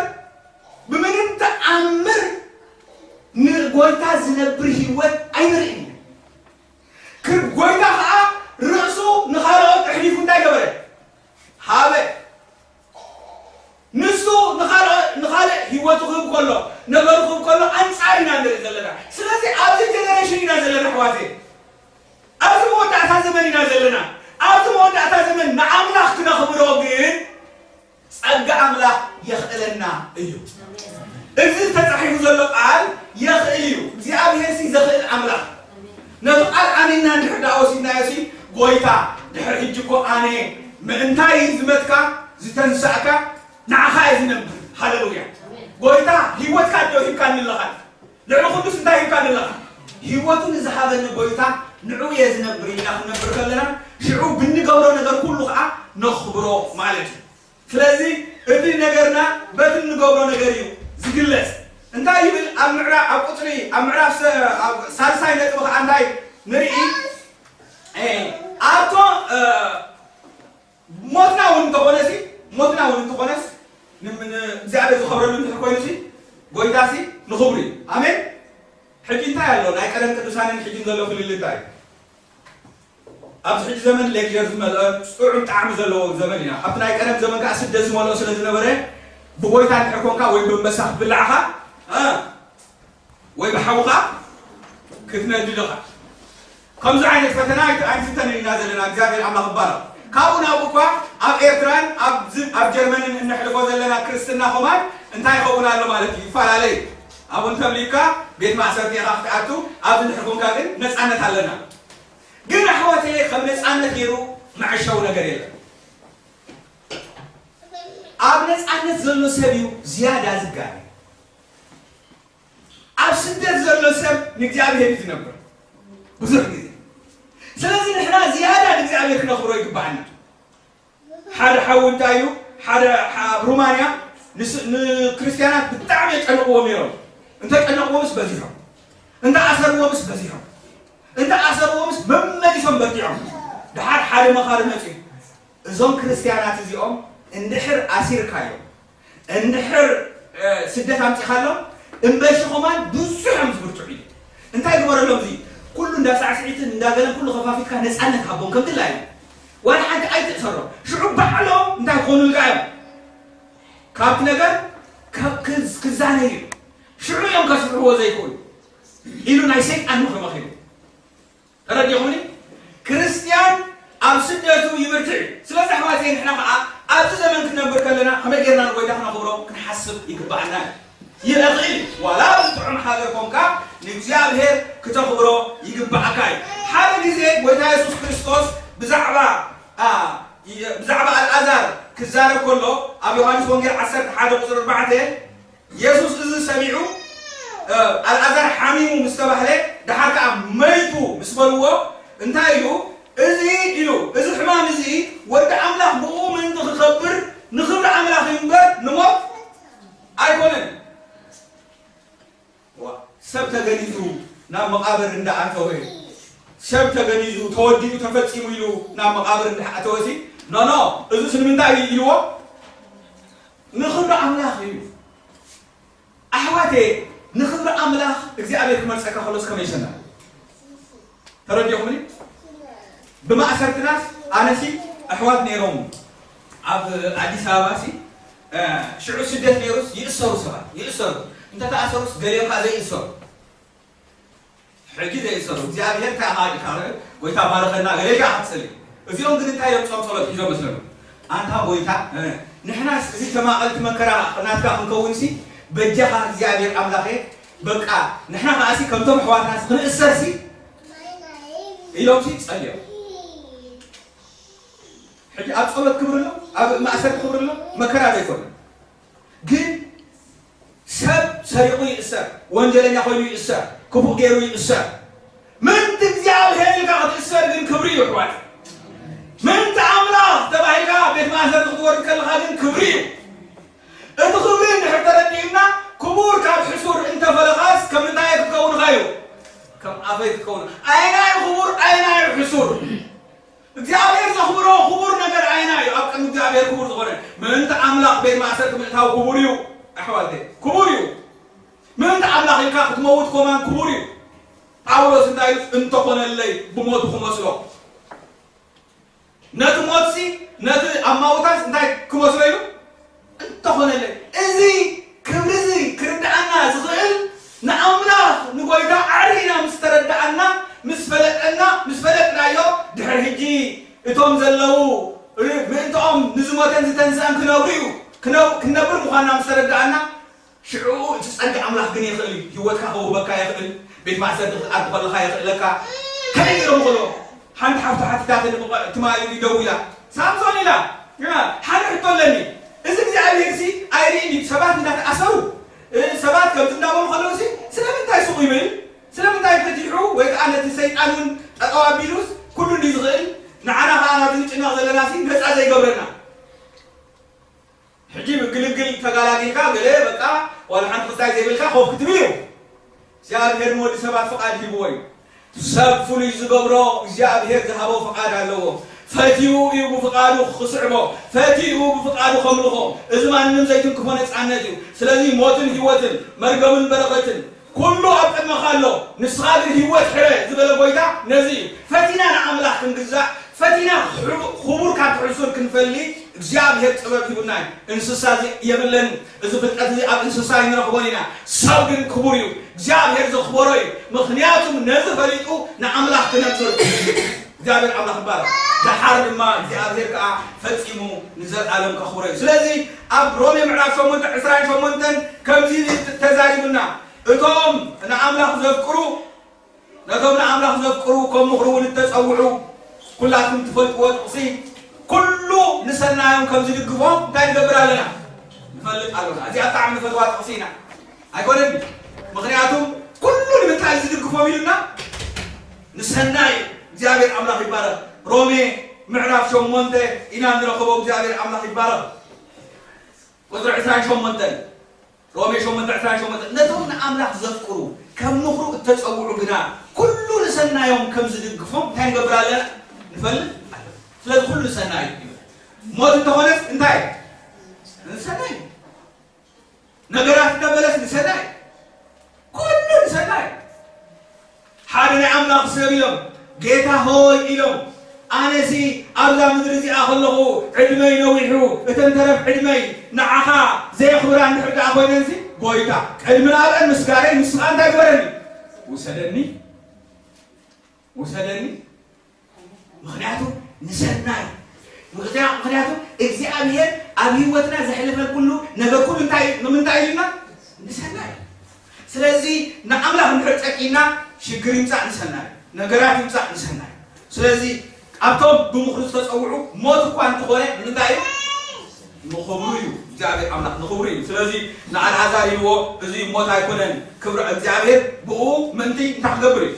ብምንም ተኣምር ንጎይታ ዝነብር ህይወት ኣይንርእይን ኢና። ክብ-፣ ጎይታ ኸዓ ርእሱ ንኻልኦት ኣሕሊፉ እንታይ ገበረ? ሃበ። ንሱ ንኻልኦ-፣ ንኻልእ ህይወቱ ክህብ ከሎ፣ ነገሩ ክህብ ከሎ ኣንጻር ኢና ንርኢ ዘለና። ስለዚ ኣብዚ ጀነሬሽን ኢና ዘለና ኣሕዋተይ። ኣብዚ መወዳእታ ዘመን ኢና ዘለና። ኣብዚ መወዳእታ ዘመን ንኣምላኽ ክነኽብሮ ግን ጸጋ ኣምላኽ የኽእለና እዩ። እዚ ተጻሒፉ ዘሎ ቃል የኽእል እዩ። እግዚኣብሔር ሲ ዘኽእል ኣምላኽ። ነቲ ቃል ኣሚንና እንድሕር ደኣ ወሲድናዮ ሲ፣ ጎይታ፣ ድሕሪ ሕጂ እኮ ኣነ ምእንታይ ዝመትካ ዝተንሳእካ ንዓኻ እየ ዝነብር። ሃሌሉያ። ጎይታ፣ ህይወትካ ዶ ሂብካኒ ኣለኻ? ልዕሊ ኩሉስ እንታይ ሂብካኒ ኣለኻ? ህይወቱ ንዝሃበኒ ጎይታ ንዕኡ እየ ዝነብር ኢልና ክንነብር ከለና፣ ሽዑ ብንገብሮ ነገር ኩሉ ኸዓ ነኽብሮ ማለት እዩ። ስለዚ እቲ ነገርና በቲ እንገብሮ ነገር እዩ ዝግለጽ። እንታይ ይብል? ኣብ ምዕራ-፣ ኣብ ቁጽሪ፣ ኣብ ምዕራፍ ሰ-፣ ኣብ ሳልሳይ ነጥቢ ኸዓ እንታይ ንርኢ? እ፣ ኣብቶም፣ እ፣ ሞትና እውን እንተኾነ ሲ፣ ሞትና እውን እንተኾነስ፣ ን-፣ ን-፣ እግዚኣብሔር ዝኸብረሉ እንድሕር ኮይኑ ሲ፣ ጎይታ ሲ ንኽብሩ እዩ። ኣሜን። ሕጂ እንታይ ኣሎ? ናይ ቀደም ቅዱሳንን ሕጂን ዘሎ ፍልልይ እንታይ እዩ? ኣብዚ ሕጂ ዘመን ሌክቸር ዝመልኦ ጥዑም ጣዕሚ ዘለዎ ዘመን ኢና። ኣብቲ ናይ ቀደም ዘመን ከዓ ስደት ዝመልኦ ስለ ዝነበረ፣ ብጎይታ እንድሕር ኮንካ ወይ ብኣንበሳ ክትብላዕኻ፣ እ፣ ወይ ብሓውኻ ክትነድድ ኢኻ። ከምዚ ዓይነት ፈተና ኣይት-፣ ኣይንፍተንን ኢና ዘለና። እግዚኣብሔር ኣምላኽ ይባረኽ። ካብኡ ናብኡ እኳ ኣብ ኤርትራን ኣብ ዝ-፣ ኣብ ጀርመንን እነሕልፎ ዘለና ክርስትና ኸማን እንታይ ይኸውን ኣሎ ማለት እዩ? ይፈላለ እዩ። ኣብኡ እንተብሊካ ቤት ማእሰርቲ ኢኻ ክትኣቱ፣ ኣብዚ እንድሕር ኮንካ ግን ነጻነት ኣለና። ግን ኣሕዋተየ፣ ከም ነጻነት ገይሩ መዐሸዊ ነገር የለን። ኣብ ነጻነት ዘሎ ሰብ እዩ ዝያዳ ዝጋነ። ኣብ ስደት ዘሎ ሰብ ንእግዚኣብሔር እዩ ዝነብር ብዙሕ ግዜ። ስለዚ ንሕና ዝያዳ ንእግዚኣብሔር ክነኽብሮ ይግባኣና። ሓደ ሓው እንታይ እዩ ሓደ ኣብ ሩማንያ ንክርስትያናት ብጣዕሚ የጨንቕዎም ነይሮም። እንተጨነቕዎምስ በዚሖም፣ እንተኣሰርዎምስ በዚሖም፣ እንተኣሰርዎምስ መመሊሶም በርቲዖም። ድሓር ሓደ መኻሪ መፅኡ፣ እዞም ክርስትያናት እዚኦም እንድሕር ኣሲርካዮም፣ እንድሕር ስደት ኣምፂኻሎም እምበሺ ኸማን ብዙሕ እዮም ዝብርትዑ እዩ። እንታይ ግበረሎም? እዚ ኩሉ እንዳ ሳዕስዒትን እንዳገለን ኩሉ ከፋፊትካ ነፃነት ሃቦም ከም ድላዩ። ዋላ ሓንቲ ኣይትእሰሮም። ሽዑ ባዕሎም እንታይ ክኾኑልካ እዮም? ካብቲ ነገር ክዛነዩ እዮም። ሽዑ እዮም ከስፍሕዎ ዘይክእሉ ኢሉ ናይ ሰይጣን ምኽሪ መኺሩ። ተረዲኹምኒ? ክርስትያን ኣብ ስደቱ ይብርትዕ እዩ። ስለዚ ኣሕዋተይ ንሕና ኸዓ ኣብዚ ዘመን ክንነብር ከለና ከመይ ጌርና ንጎይታ ክነኽብሮ ክንሓስብ ይግብኣና እዩ። ይኽእል እዩ ዋላ ኣብዚ ጥዑም ሃገር ኮንካ ንእግዚኣብሔር ክተኽብሮ ይግብኣካ እዩ። ሓደ ግዜ ጎይታ የሱስ ክርስቶስ ብዛዕባ ብዛዕባ ኣልኣዛር ክዛረብ ከሎ ኣብ ዮሃንስ ወንጌል ዓሰርተ ሓደ ቁፅሪ ኣርባዕተ የሱስ እዚ ሰሚዑ ኣልኣዛር ሓሚሙ ምስ ተባህለ ደሓር ከዓ መይቱ ምስ በልዎ እንታይ ኢሉ? እዚ ኢሉ እዚ ሕማም እዚ ወዲ ኣምላኽ ብኡ ምእንቲ ክኸብር ንኽብሪ ኣምላኽ እዩ እምበር ንሞት ኣይኮነን። ሰብ ተገኒዙ ናብ መቓብር እንዳኣተወ ሰብ ተገኒዙ ተወዲኡ ተፈፂሙ ኢሉ ናብ መቓብር እንዳኣተወ ሲ ኖኖ እዙስ ንምንታይ እዩ ኢልዎ? ንኽብሪ ኣምላኽ እዩ። ኣሕዋቴ ንኽብሪ ኣምላኽ እግዚኣብሔር ክመርፀካ ከሎስ ከመይ ይሰና? ተረዲኹምኒ? ብማእሰርትናስ ኣነሲ ኣሕዋት ነይሮም ኣብ ኣዲስ ኣበባ ሲ ሽዑ ስደት ነይሩስ ይእሰሩ ሰባት ይእሰሩ እንተተኣሰሩስ ገሊኦም ከዓ ዘይእሰሩ ሕጂ ዘይእሰሩ እግዚኣብሔር እንታይ ኣኻዲካ ጎይታ ባረኸና ገለ ኢልካ ክትፅሊ እዚኦም ግን እንታይ እዮም ፆም ፀሎት ሒዞም መስለኩም? ኣንታ ጎይታ ንሕናስ እዚ ተማቐልቲ መከራ ናትካ ክንከውን ሲ በጃኻ እግዚኣብሔር ኣምላኸ በቃ ንሕና ከዓሲ ከምቶም ኣሕዋትናስ ክንእሰር ሲ ኢሎም ሲ ጸልዮም። ሕጂ ኣብ ጸሎት ክብሪ ኣሎ፣ ኣብ ማእሰርቲ ክብሪ ኣሎ፣ መከራ ዶ ኣይኮነን? ግን ሰብ ሰሪቑ ይእሰር፣ ወንጀለኛ ኮይኑ ይእሰር፣ ክፉእ ገይሩ ይእሰር። ምእንቲ እግዚኣብሔር ኢልካ ክትእሰር ግን ክብሪ እዩ ኣሕዋት። ምእንቲ ኣምላኽ ተባሂልካ ቤት ማእሰርቲ ክትወርድ ከለኻ ግን ክብሪ እዩ። እቲ ክብሪ እንድሕር ተረዲእና ክቡር ካብ ሕሱር እንተፈለኻስ ከም ምንታይ ክትከውን ኢኻ እዩ? ከም ኣፈይ ክትከውን። ኣየናይ ክቡር ኣየናይ ሕሱር? እግዚኣብሔር ዘኽብሮ ክቡር ነገር ኣየናይ እዩ? ኣብ ቅድሚ እግዚኣብሔር ክቡር ዝኾነ ምእንቲ ኣምላኽ ቤት ማእሰርቲ ምእታው ክቡር እዩ ኣሕዋተይ፣ ክቡር እዩ። ምእንቲ ኣምላኽ ኢልካ ክትመውት ኮማን ክቡር እዩ። ጳውሎስ እንታይ ኢሉ? እንተኾነለይ ብሞቱ ክመስሎ። ነቲ ሞትሲ ነቲ ኣማውታስ እንታይ ክመስሎ ኢሉ? እንተኾነለይ እዚ ክብሪ እዚ ክርድኣና ዝኽእል ንኣምላኽ ንጎይታ ኣዕሪና ምስ ተረድኣና ምስ ፈለጠና ምስ ፈለጥናዮ ድሕሪ ሕጂ እቶም ዘለዉ ምእንትኦም ንዝሞተን ዝተንስአን ክነብሩ እዩ ክነብር ምዃንና ምስ ተረድኣና ሽዑ እቲ ጸጋ ኣምላኽ ግን ይኽእል እዩ። ህይወትካ ክውህበካ ይኽእል። ቤት ማእሰርቲ ክትኣቱ ከለኻ የኽእለካ። ከመይ ገይሮም ይኽእልዎ? ሓንቲ ሓፍቲ ሓቲታትኒ ትማሊ ደዊላ ሳምሶን ኢላ ሓደ ሕቶ ኣለኒ። እዚ እግዚኣብሔር ሲ ኣይርኢ ድዩ ሰባት እንዳተኣሰሩ ሰባት ከምዚ እንዳበሉ ከለዉ ሲ ስለምንታይ ሱቕ ይብል? ስለምንታይ ፈቲሑ ወይ ከዓ ነቲ ሰይጣን እውን ጠጠው ኣቢሉስ ኩሉ እንድዩ ዝኽእል ንዓና ከዓ ናብዚ ንጭነቕ ዘለና ሲ ነፃ ዘይገብረና? ሕጂ ምግልግል ተጋላጊልካ ገለ በቃ ዋላ ሓንቲ ክስታይ ዘይብልካ ኮፍ ክትብል እዩ። እግዚኣብሔር ንወዲ ሰባት ፍቓድ ሂብዎ እዩ። ሰብ ፍሉይ ዝገብሮ እግዚኣብሔር ዝሃቦ ፍቓድ ኣለዎ። ፈትዩ እዩ ብፍቓዱ ክስዕቦ፣ ፈትዩ ብፍቓዱ ከምልኾ። እዚ ማንም ዘይትንክፎ ነፃነት እዩ። ስለዚ ሞትን ህይወትን መርገምን በረኸትን ኩሉ ኣብ ቅድመኻ ኣሎ፣ ንስኻ ግን ህይወት ሕረ ዝበለ ጎይታ ነዚ እዩ። ፈቲና ንኣምላኽ ክንግዛእ፣ ፈቲና ክቡር ካብ ትሕሱር ክንፈሊ እግዚኣብሔር ጥበብ ሂቡና እዩ። እንስሳ እዚ የብለን፣ እዚ ፍልጠት እዚ ኣብ እንስሳ ኣይንረኽቦን ኢና። ሰብ ግን ክቡር እዩ፣ እግዚኣብሔር ዘኽበሮ እዩ። ምኽንያቱም ነዚ ፈሊጡ ንኣምላኽ ክነግር እግዚኣብሔር ኣምላኽ ይባረኽ። ደሓር ድማ እግዚኣብሔር ከዓ ፈጺሙ ንዘለኣለም ከኽብሮ እዩ። ስለዚ ኣብ ሮሜ ምዕራፍ ሸሞንተ ዕስራን ሸሞንተን ከምዚ ተዛሪቡና እቶም ንኣምላኽ ዘፍቅሩ ነቶም ንኣምላኽ ዘፍቅሩ ከም ምኽሩ እውን እተጸውዑ ኩላትኩም ትፈልጥዎ ጥቕሲ ኩሉ ንሰናዮም ከም ዝድግፎ እንታይ ንገብር ኣለና? ንፈልጥ ኣለና። እዚኣ ብጣዕሚ ንፈትዋ ጥቕሲ ኢና። ኣይኮነን? ምኽንያቱም ኩሉ ንምንታይ ዝድግፎም ኢሉና ንሰናይ እግዚኣብሔር ኣምላኽ ይባረኽ። ሮሜ ምዕራፍ ሸሞንተ ኢና ንረኽቦ። እግዚኣብሔር ኣምላኽ ይባረኽ። ቁፅሪ ዕስራን ሸሞንተን፣ ሮሜ ሸሞንተ ዕስራን ሸሞንተን፣ ነቶም ንኣምላኽ ዘፍቅሩ ከም ምኽሩ እተጸውዑ ግና ኩሉ ንሰናዮም ከም ዝድግፎም እንታይ ንገብር ኣለና? ንፈልጥ ኣለና። ስለዚ ኩሉ ንሰናይ እዩ። ሞት እንተኾነስ እንታይ? ንሰናይ እዩ። ነገራት እንተበለስ ንሰናይ፣ ኩሉ ንሰናይ። ሓደ ናይ ኣምላኽ ሰብ ኢሎም፣ ጌታ ሆይ ኢሎም፣ ኣነሲ ኣብዛ ምድሪ እዚኣ ከለኹ ዕድመይ ነዊሑ፣ እተን ተረፍ ዕድመይ ንዓኻ ዘየኽብራ እንድሕር ደኣ ኮይነንሲ፣ ጎይታ፣ ቅድሚ ናብአን ምስጋረይ ንስኻ እንታይ ግበረኒ? ውሰደኒ፣ ውሰደኒ። ምኽንያቱ ንሰናይ። ምኽንያ-፣ ምኽንያቱ እግዚኣብሔር ኣብ ህይወትና ዘሕልፈን ኩሉ ነገር ኩሉ እንታይ፣ ንምንታይ ኢልና? ንሰናይ። ስለዚ ንኣምላኽ እንድሕር ጸቂና ሽግር ይምጻእ ንሰናይ፣ ነገራት ይምጻእ ንሰናይ። ስለዚ ኣብቶም ብምኽሩ ዝተጸውዑ ሞት እኳ እንተኾነ ንምንታይ እዩ? ንኽብሩ እዩ። እግዚኣብሔር ኣምላኽ ንኽብሩ እዩ። ስለዚ ንኣልዓዛር ኢልዎ፣ እዚ ሞት ኣይኮነን፣ ክብሪ እግዚኣብሔር ብኡ ምእንቲ እንታይ ክገብር እዩ?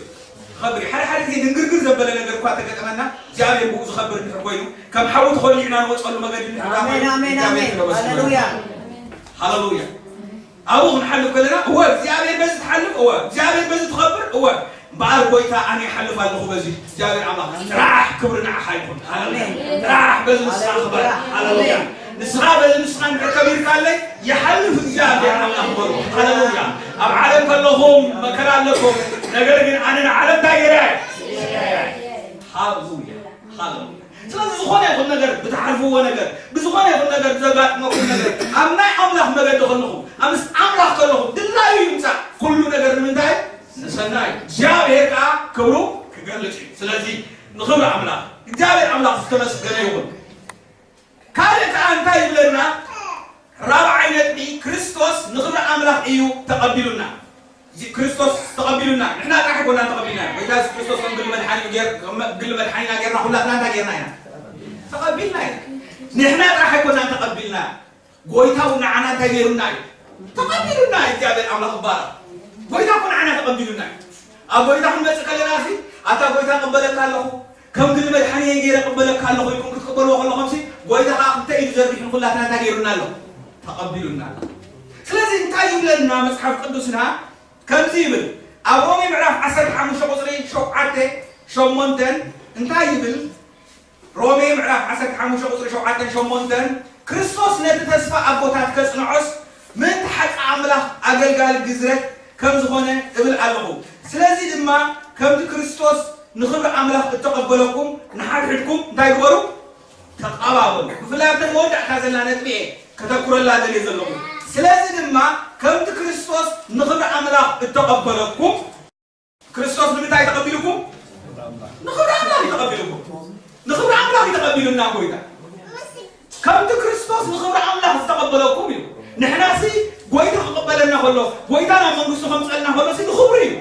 ክኸብር እዩ። ሓደ ሓደ ግዜ ድንግርግር ዘበለ ነገር እኳ ተገጠመና፣ እግዚኣብሔር ብኡ ዝኸብር እንድሕር ኮይኑ፣ ከም ሓዊ ተኾሊዕና ንወፀሉ መገዲ እንድሕር ኣሜን፣ ኮይኑ፣ ኣሜን፣ እግዚኣብሔር ኣሜን። ክነመስግኖ። ሃሌሉያ። ሃሌሉያ። ኣብኡ ክንሓልፍ ከለና፣ እወ፣ እግዚኣብሔር በዚ ትሓልፍ፣ እወ፣ እግዚኣብሔር በዚ ትኸብር፣ እወ። እምበኣር ጎይታ፣ ኣነ ይሓልፍ ኣለኹ በዚ። እግዚኣብሔር ኣምላኽ፣ ጥራሕ ክብሪ ንዓኻ ይኹን። ሃሌሉያ። ኣሜን። ጥራሕ በዚ ንስኻ ክበር። ሃሌሉያ። ሃሌሉያ። ንስኻ በዚ ንስኻ እንድሕር ከቢርካለይ፣ ይሓልፍ እግዚኣብሔር ኣምላኽ በሉ። ሃሌሉያ። ኣብ ዓለም ከለኹም መከራ ኣለኩም፣ ነገር ግን ኣነ ንዓለም እንታይ ገይረ? ሃሌሉያ። ሃሌሉያ። ስለዚ ዝኾነ ይኹን ነገር ብትሓልፍዎ ነገር፣ ብዝኾነ ይኹን ነገር ብዘጋጥመኩም ነገር፣ ኣብ ናይ ኣምላኽ መገዲ ከለኹም፣ ኣብ ምስ ኣምላኽ ከለኹም፣ ድላዩ ይምጻእ። ኩሉ ነገር ንምንታይ? ንሰናይ። እግዚኣብሔር ከኣ ክብሩ ክገልጽ እዩ። ስለዚ ንኽብሪ ኣምላኽ፣ እግዚኣብሔር ኣምላኽ ዝተመስገነ ይኹን። ካልእ ከኣ እንታይ ይብለና? ራብዓይ ነጥቢ፣ ክርስቶስ ንኽብሪ ኣምላኽ እዩ ተቐቢሉና። እዚ ክርስቶስ ተቐቢሉና። ንሕና ጥራሕ ኣይኮናን ተቐቢልና። ጎይታ የሱስ ክርስቶስ ከም ግሊ መድሓኒ ገር-፣ ከም ግሊ መድሓኒና ጌርና ኩላትና እንታይ ጌርና ኢና? ተቐቢልና ኢና። ንሕና ጥራሕ ኣይኮናን ተቐቢልና። ጎይታ እውን ንዓና እንታይ ገይሩና እዩ? ተቐቢሉና እዩ። እግዚኣብሔር ኣምላኽ ይባረኽ። ጎይታ እኮ ንዓና ተቐቢሉና እዩ። ኣብ ጎይታ ክንመጽእ ከለና ሲ፣ ኣታ ጎይታ እቕበለካ ኣለኹ፣ ከም ግሊ መድሓኒየይ ገይረ እቕበለካ ኣለኹ ኢልኩም ክትቅበልዎ ከለኹም ሲ፣ ጎይታ ከኣ ክልተ ኢዱ ዘርጊሑ ንኹላትና እንታይ ገይሩና ኣሎ? ተቐቢሉና ኣሎ። ስለዚ እንታይ ይብለና መጽሓፍ ቅዱስና? ከምዚ ይብል፣ ኣብ ሮሜ ምዕራፍ ዓሰርተ ሓሙሽተ ቁጽሪ ሸውዓተ ሸሞንተን እንታይ ይብል? ሮሜ ምዕራፍ ዓሰርተ ሓሙሽተ ቁጽሪ ሸውዓተን ሸሞንተን፣ ክርስቶስ ነቲ ተስፋ ኣቦታት ከጽንዖስ ምእንቲ ሓቂ ኣምላኽ ኣገልጋሊ ግዝረት ከም ዝኾነ እብል ኣለኹ። ስለዚ ድማ ከምቲ ክርስቶስ ንኽብሪ ኣምላኽ እተቐበለኩም ንሓድሕድኩም እንታይ ግበሩ? ተቐባበሉ። ብፍላይ ኣብተን መወዳእታ ዘላ ነጥቢ እየ ከተኩረላ ደልየ ዘለኹ። ስለዚ ድማ ከምቲ ክርስቶስ ንኽብሪ ኣምላኽ እተቐበለኩም፣ ክርስቶስ ንምንታይ ተቐቢልኩም? ንኽብሪ ኣምላኽ እዩ ተቐቢልኩም። ንኽብሪ ኣምላኽ እዩ ተቐቢሉና ጎይታ። ከምቲ ክርስቶስ ንኽብሪ ኣምላኽ ዝተቐበለኩም እዩ። ንሕናሲ ጎይታ ክቕበለና ከሎ፣ ጎይታ ናብ መንግስቱ ከምፀልና ከሎ ሲ ንኽብሪ እዩ።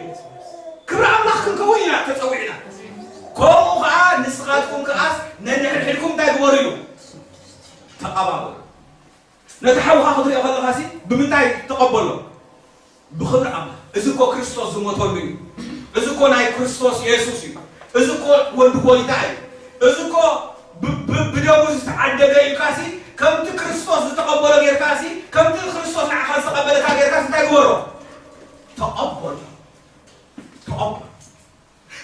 ክብሪ ኣምላኽ ክንከውን ኢና ተፀዊዕና። ከምኡ ከዓ ንስኻትኩም ከዓስ ነንሕድሕድኩም እንታይ ግበሩ ኢሉ? ተቐባበሉ። ነቲ ሓውኻ ክትሪኦ ከለኻሲ ብምንታይ ተቐበሎ? ብኽብሪ ኣምላኽ። እዚ እኮ ክርስቶስ ዝሞተሉ እዩ። እዚ እኮ ናይ ክርስቶስ የሱስ እዩ። እዚ እኮ ወዲ ጎይታ እዩ። እዚ እኮ ብ-፣ ብ-፣ ብደሙ ዝተዓደገ እዩ ኢልካሲ፣ ከምቲ ክርስቶስ ዝተቐበሎ ጌርካሲ፣ ከምቲ ክርስቶስ ንዓኻ ዝተቐበለካ ጌርካሲ እንታይ ግበሮ? ተቐበሎ። ተቐበሎ።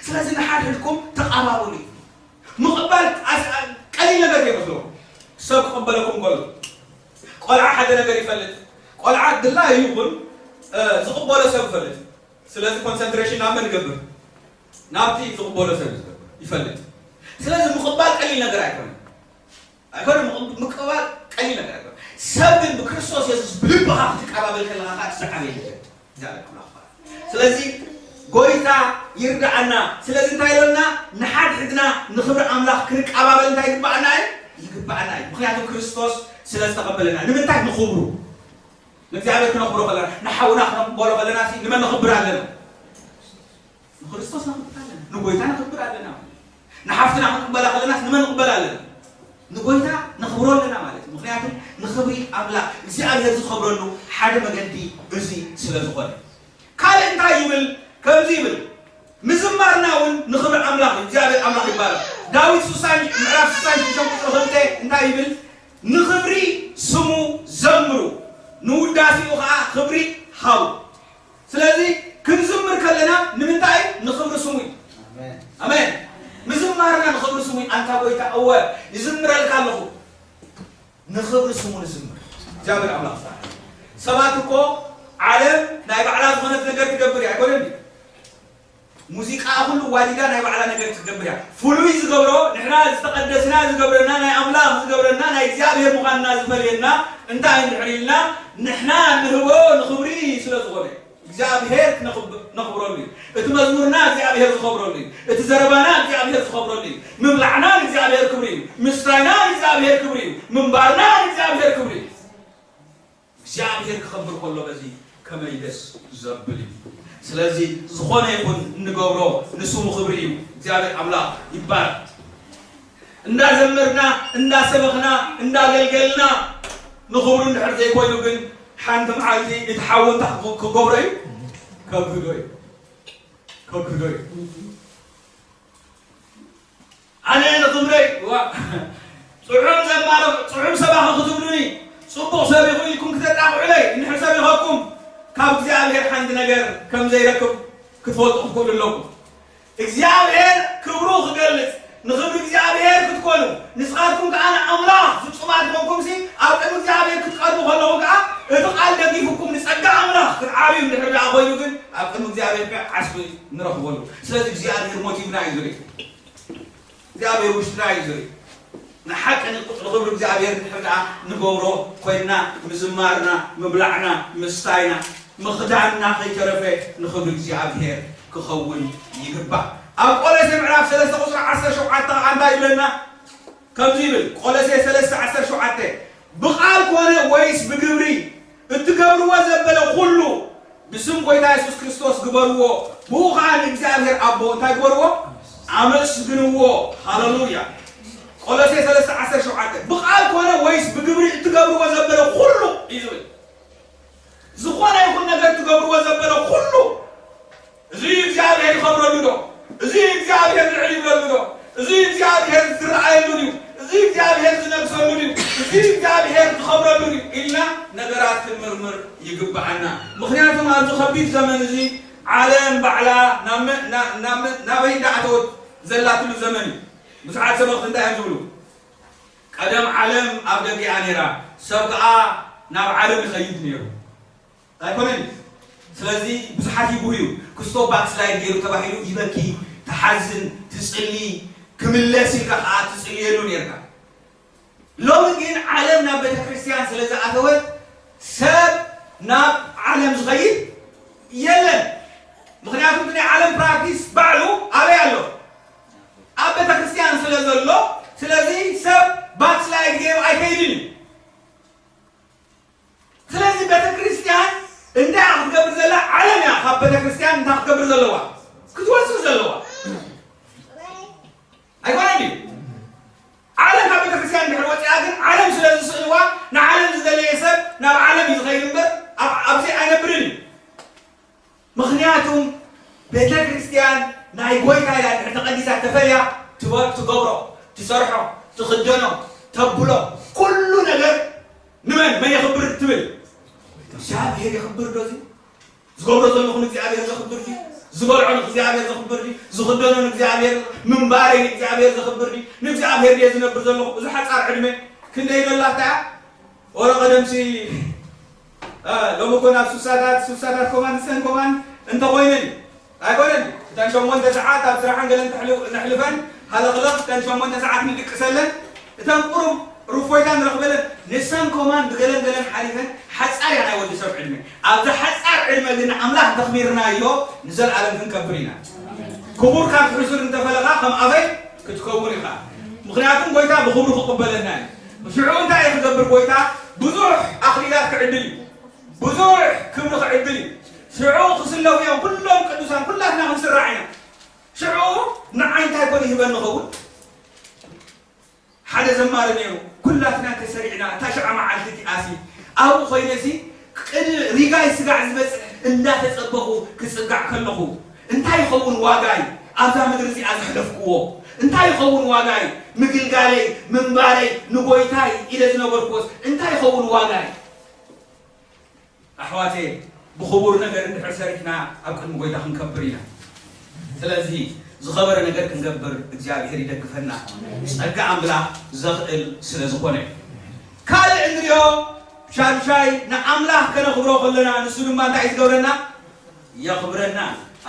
ስለዚ ንሓድሕድኩም ተቐባበሉ እዩ። ምቕባል ኣስ-፣ ቀሊል ነገር ዘይመስሎ። ሰብ ክቕበለኩም ከሎ፣ ቆልዓ ሓደ ነገር ይፈልጥ። ቆልዓ ድላዩ ይኹን፣ እ፣ ዝቕበሎ ሰብ ይፈልጥ። ስለዚ ኮንሰንትሬሽን ናብ መን ይገብር? ናብቲ ዝቕበሎ ሰብ ይገብር፣ ይፈልጥ። ስለዚ ምቕባል ቀሊል ነገር ኣይኮነን። ኣይኮነን፣ ምቕ-፣ ምቅባል ቀሊል ነገር ኣይኮነን። ሰብ ግን ብክርስቶስ የሱስ ብልብኻ ክትቀባበል ከለኻ ከዓ እቲ ዝዓበየ ነገር እዩ። እግዚኣብሔር ኣምላኽ ይባረክ። ስለዚ ጎይታ ይርድኣና። ስለዚ እንታይ ኢሎና? ንሓድሕድና ንኽብሪ ኣምላኽ ክንቀባበል እንታይ ይግባኣና እዩ? ይግባኣና እዩ። ምኽንያቱ ክርስቶስ ስለ ዝተቐበለና። ንምንታይ? ንኽብሩ። ንእግዚኣብሔር ክነኽብሮ ከለና፣ ንሓውና ክነቕበሎ ከለና ሲ ንመን ነኽብር ኣለና? ንክርስቶስ ነኽብር ኣለና፣ ንጎይታ ነኽብር ኣለና ማለት እዩ። ንሓፍትና ክንቅበላ ከለናስ ንመን ንቕበል ኣለና? ንጎይታ ነኽብሮ ኣለና ማለት እዩ። ምኽንያቱ ንኽብሪ ኣምላኽ፣ እግዚኣብሔር ዝኸብረሉ ሓደ መገዲ እዚ ስለ ዝኾነ። ካልእ እንታይ ይብል? ከምዚ ይብል፣ ምዝማርና እውን ንኽብሪ ኣምላኽ እዩ። እግዚኣብሔር ኣምላኽ ይባረክ። ዳዊት ስሳን ምዕራፍ ስሳን ሽዱሽተ ቁፅሪ ክልተ እንታይ ይብል? ንኽብሪ ስሙ ዘምሩ፣ ንውዳሴኡ ከዓ ክብሪ ሃቡ። ስለዚ ክንዝምር ከለና ንምንታይ? ንኽብሪ ስሙ እዩ። ኣሜን። ኣሜን። ምዝማርና ንኽብሪ ስሙ እዩ። ኣንታ ጎይታ፣ እወ ይዝምረልካ ኣለኹ። ንኽብሪ ስሙ ንዝምር። እግዚኣብሔር ኣምላኽ ይባረክ። ሰባት እኮ ዓለም ናይ ባዕላ ዝኾነት ነገር ትገብር እያ፣ ኣይኮነን ድዩ? ሙዚቃ ኩሉ ዋሊዳ ናይ ባዕላ ነገር ትገብር እያ። ፍሉይ ዝገብሮ ንሕና ዝተቐደስና ዝገብረና ናይ ኣምላኽ ዝገብረና ናይ እግዚኣብሔር ምዃንና ዝፈልየና እንታይ እንድሕር ኢልና ንሕና ንህቦ ንኽብሪ ስለ ዝኾነ እግዚኣብሔር ክነኽብ-፣ ነኽብረሉ እዩ። እቲ መዝሙርና እግዚኣብሔር ዝኸብረሉ እዩ። እቲ ዘረባና እግዚኣብሔር ዝኸብረሉ እዩ። ምብላዕና ንእግዚኣብሔር ክብሪ እዩ። ምስታይና ንእግዚኣብሔር ክብሪ እዩ። ምንባርና ንእግዚኣብሔር ክብሪ እዩ። እግዚኣብሔር ክኸብር ከሎ በዚ ከመይ ደስ ዘብል እዩ። ስለዚ ዝኾነ ይኹን እንገብሮ ንስሙ ክብሪ እዩ። እግዚኣብሔር ኣምላኽ ይባረክ። እንዳዘመርና፣ እንዳሰበኽና፣ እንዳገልገልና ንኽብሩ እንድሕር ዘይኮይኑ ግን ሓንቲ መዓልቲ እቲ ሓዊ እንታይ ክገብሮ እዩ? ከግህዶ እዩ። ከግህዶ እዩ። ኣነ ንኽብረይ፣ ዋ፣ ጥዑም ዘማሪ፣ ጥዑም ሰባኺ ክትብሉኒ፣ ጽቡቕ ሰቢኹ ኢልኩም ክተጣቕዑለይ እንድሕር ሰቢኸኩም፣ ካብ እግዚኣብሔር ሓንቲ ነገር ከም ዘይረክብ ክትፈልጡ ክትክእሉ ኣለኩም። እግዚኣብሔር ክብሩ ክገልጽ፣ ንኽብሪ እግዚኣብሔር ክትኮኑ፣ ንስኻትኩም ከኣ ንኣምላኽ ፍጹማት ኮንኩምሲ፣ ኣብ ቅድሚ እግዚኣብሔር ክትቀርቡ ከለኹም ከኣ፣ እቲ ቃል ደጊፉኩም ንጸጋ ኣምላኽ ክትዓብዩ እንድሕር ደኣ ኮይኑ ግን፣ ኣብ ቅድሚ እግዚኣብሔር ከኣ ዓስቢ ንረኽበሉ። ስለዚ እግዚኣብሔር ሞቲቭና እዩ ዝርኢ። እግዚኣብሔር ውሽጥና እዩ ዝርኢ። ንሓቂ ንክ-፣ ንኽብሪ እግዚኣብሔር እንድሕር ደኣ ንገብሮ ኮይንና፣ ምዝማርና፣ ምብላዕና፣ ምስታይና፣ ምኽዳንና ከይተረፈ ንኽብሪ እግዚኣብሔር ክኸውን ይግባእ። ኣብ ቆሎሴ ምዕራፍ ሰለስተ ቁጽሪ ዓሰርተ ሸውዓተ ኸኣ እንታይ ይብለና? ከምዚ ይብል፣ ቆሎሴ ሰለስተ ዓሰርተ ሸውዓተ፣ "ብቓል ኮነ ወይስ ብግብሪ እትገብርዎ ዘበለ ኹሉ ብስም ጐይታ የሱስ ክርስቶስ ግበርዎ፣ ብኡ ኸኣ ንእግዚኣብሔር ኣቦ እንታይ ግበርዎ? ኣመስግንዎ።" ሃሌሉያ። ቆሎሴ ሰለስተ ዓሰርተ ሸውዓተ፣ "ብቓል ኮነ ወይስ ብግብሪ እትገብርዎ ዘበለ ኹሉ" እዩ ዝብል። ዝኾነ ይኹን ነገር ትገብርዎ ዘበለ ኹሉ፣ እዚ እግዚኣብሔር ይኸብረሉ ዶ? እዚ እግዚኣብሔር ልዕል ይብለሉ ዶ? እዚ እግዚኣብሔር ዝረኣየሉ ድዩ? እዚ እግዚኣብሔር ዝነግሰሉ ድዩ? እዚ እግዚኣብሔር ዝኸብረሉ ድዩ? ኢልና ነገራት ክንምርምር ይግብኣና። ምኽንያቱም ኣብዚ ከቢድ ዘመን እዚ ዓለም ባዕላ ናብ መ-፣ ና-፣ ናብ መ-፣ ናበይ እንዳኣተወት ዘላትሉ ዘመን እዩ። ብዙሓት ሰበኽቲ እንታይ እዮም ዝብሉ? ቀደም ዓለም ኣብ ደገኣ ነይራ፣ ሰብ ከኣ ናብ ዓለም ይኸይድ ነይሩ። ኣይኮነን? ስለዚ ብዙሓት ይብህዩ፣ ክስቶ ባክስላይድ ገይሩ ተባሂሉ ይበኪ፣ ትሓዝን፣ ትጽሊ፣ ክምለስ ኢልካ ከኣ ትጽልየሉ ነይርካ። ሎሚ ግን ዓለም ናብ ቤተ ክርስቲያን ስለ ዝኣተወት ሰብ ናብ ዓለም ዝኸይድ የለን። ምኽንያቱ እቲ ናይ ዓለም ፕራክቲስ ባዕሉ ኣበይ ኣሎ? ኣብ ቤተ ክርስቲያን ስለ ዘሎ፣ ስለዚ ሰብ ባክስላይድ ገይሩ ኣይከይድን እዩ። ስለዚ ቤተ ክርስቲያን እንታይ እያ ክትገብር ዘላ? ዓለም እያ ካብ ቤተ ክርስቲያን እንታይ ክትገብር ዘለዋ? ክትወጽእ ዘለዋ። ኣይኮነን ድዩ? ዓለም ካብ ቤተ ክርስቲያን እንድሕር ወፂኣ ግን ዓለም ስለ ዝስእንዋ ንዓለም ዝደለየ ሰብ ናብ ዓለም እዩ ዝኸይድ እምበር ኣብ-፣ ኣብዚ ኣይነብርን እዩ። ምኽንያቱም ቤተ ክርስቲያን ናይ ጎይታ ኢላ እንድሕር ተቐዲሳ ተፈልያ ትበ-፣ ትገብሮ፣ ትሰርሖ፣ ትኽደኖ፣ ተብሎ ኩሉ ነገር ንመን መን የኽብር ትብል? እግዚኣብሔር የኽብር ዶ እዚ? ዝገብሮ ዘለኹ ንእግዚኣብሔር ዘኽብር ድዩ? ዝበልዖ ንእግዚኣብሔር ዘኽብር ድዩ? ዝኽደኖ ንእግዚኣብሔር፣ ምንባረይ ንእግዚኣብሔር ዘኽብር ድዩ? ንእግዚኣብሔር ድየ ዝነብር ዘለኹ? እዚ ሓጻር ዕድመ ክንደይ ደላታ እያ? ወረ ቀደምሲ፣ እ፣ ሎሚ እኮ ናብ ሱሳታት፣ ሱሳታት ኮማን፣ ንሰን ኮማን እንተኾይነን እዩ። ኣይኮነን። እተን ሸሞንተ ሰዓት ኣብ ስራሕን ገለን ተሕል-፣ ነሕልፈን፣ ሃለኽለኽ እተን ሸሞንተ ሰዓት ንድቅሰለን፣ እተን ቁሩብ ርፎይታ ንረኽበለን፣ ንሰን ኮማን ብገለን ገለን ሓሊፈን፣ ሓጻር እያ ናይ ወዲ ሰብ ዕድመ። ኣብዛ ሓጻር ዕድመ ግን ንኣምላኽ እንተኽቢርናዮ፣ ንዘለኣለም ክንከብር ኢና። ክቡር ካብ ሕሱር እንተፈለኻ፣ ከም ኣበይ ክትከውን ኢኻ። ምኽንያቱም ጎይታ ብኽብሩ ክቕበለና እዩ። ሽዑ እንታይ እዩ ክገብር ጎይታ? ብዙሕ ኣኽሊላት ክዕድል እዩ። ብዙሕ ክብሪ ክዕድል እዩ። ሽዑ ክስለፉ እዮም ኩሎም ቅዱሳን፣ ኩላትና ክንስራዕ ኢና። ሽዑ ንዓይ እንታይ ኮን ይህበኒ ኸውን? ሓደ ዘማሪ ነይሩ፣ "ኩላትና ተሰሪዕና፣ እታ ሽዓ መዓልቲ እቲኣሲ፣ ኣብኡ ኮይነሲ፣ ቅድ-፣ ሪጋይ ስጋዕ ዝበጽሕ እንዳተጸበኹ ክጽጋዕ ከለኹ፣ እንታይ ይኸውን ዋጋይ? ኣብዛ ምድሪ እዚኣ ዘሕለፍክዎ፣ እንታይ ይኸውን ዋጋይ? ምግልጋለይ፣ ምንባረይ፣ ንጎይታይ ኢለ ዝነበርኩዎስ እንታይ ይኸውን ዋጋይ? ኣሕዋተየ፣ ብኽቡር ነገር እንድሕር ሰሪሕና ኣብ ቅድሚ ጎይታ ክንከብር ኢና። ስለዚ ዝኸበረ ነገር ክንገብር እግዚኣብሔር ይደግፈና። ጸጋ ኣምላኽ ዘኽእል ስለ ዝኾነ። ካልእ እንሪኦ ሻድሻይ ንኣምላኽ ከነኽብሮ ከለና ንሱ ድማ እንታይ እዩ ዝገብረና? የኽብረና።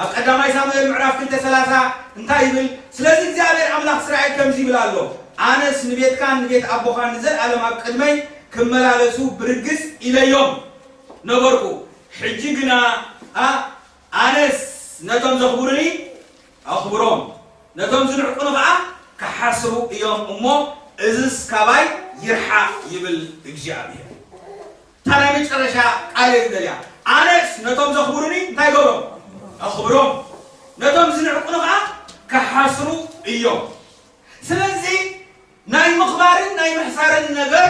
ኣብ ቀዳማይ ሳሙኤል ምዕራፍ ክልተ ሰላሳ እንታይ ይብል? ስለዚ እግዚኣብሔር ኣምላኽ እስራኤል ከምዚ ይብል ኣሎ፣ ኣነስ ንቤትካን ንቤት ኣቦኻን ንዘለኣለም ኣብ ቅድመይ ክመላለሱ ብርግጽ ኢለዮም ነበርኩ። ሕጂ ግና ኣነስ ነቶም ዘኽብሩኒ ኣኽብሮም፣ ነቶም ዝንዕቁኒ ኸዓ ክሓስሩ እዮም እሞ እዝስ ካባይ ይርሓቕ ይብል እግዚኣብሔር። እታ ናይ መጨረሻ ቃል እየ ዝደልያ። ኣነስ ነቶም ዘኽብሩኒ እንታይ ገብሮም? ኣኽብሮም። ነቶም ዝንዕቁኒ ኸዓ ክሓስሩ እዮም። ስለዚ ናይ ምኽባርን ናይ ምሕሳርን ነገር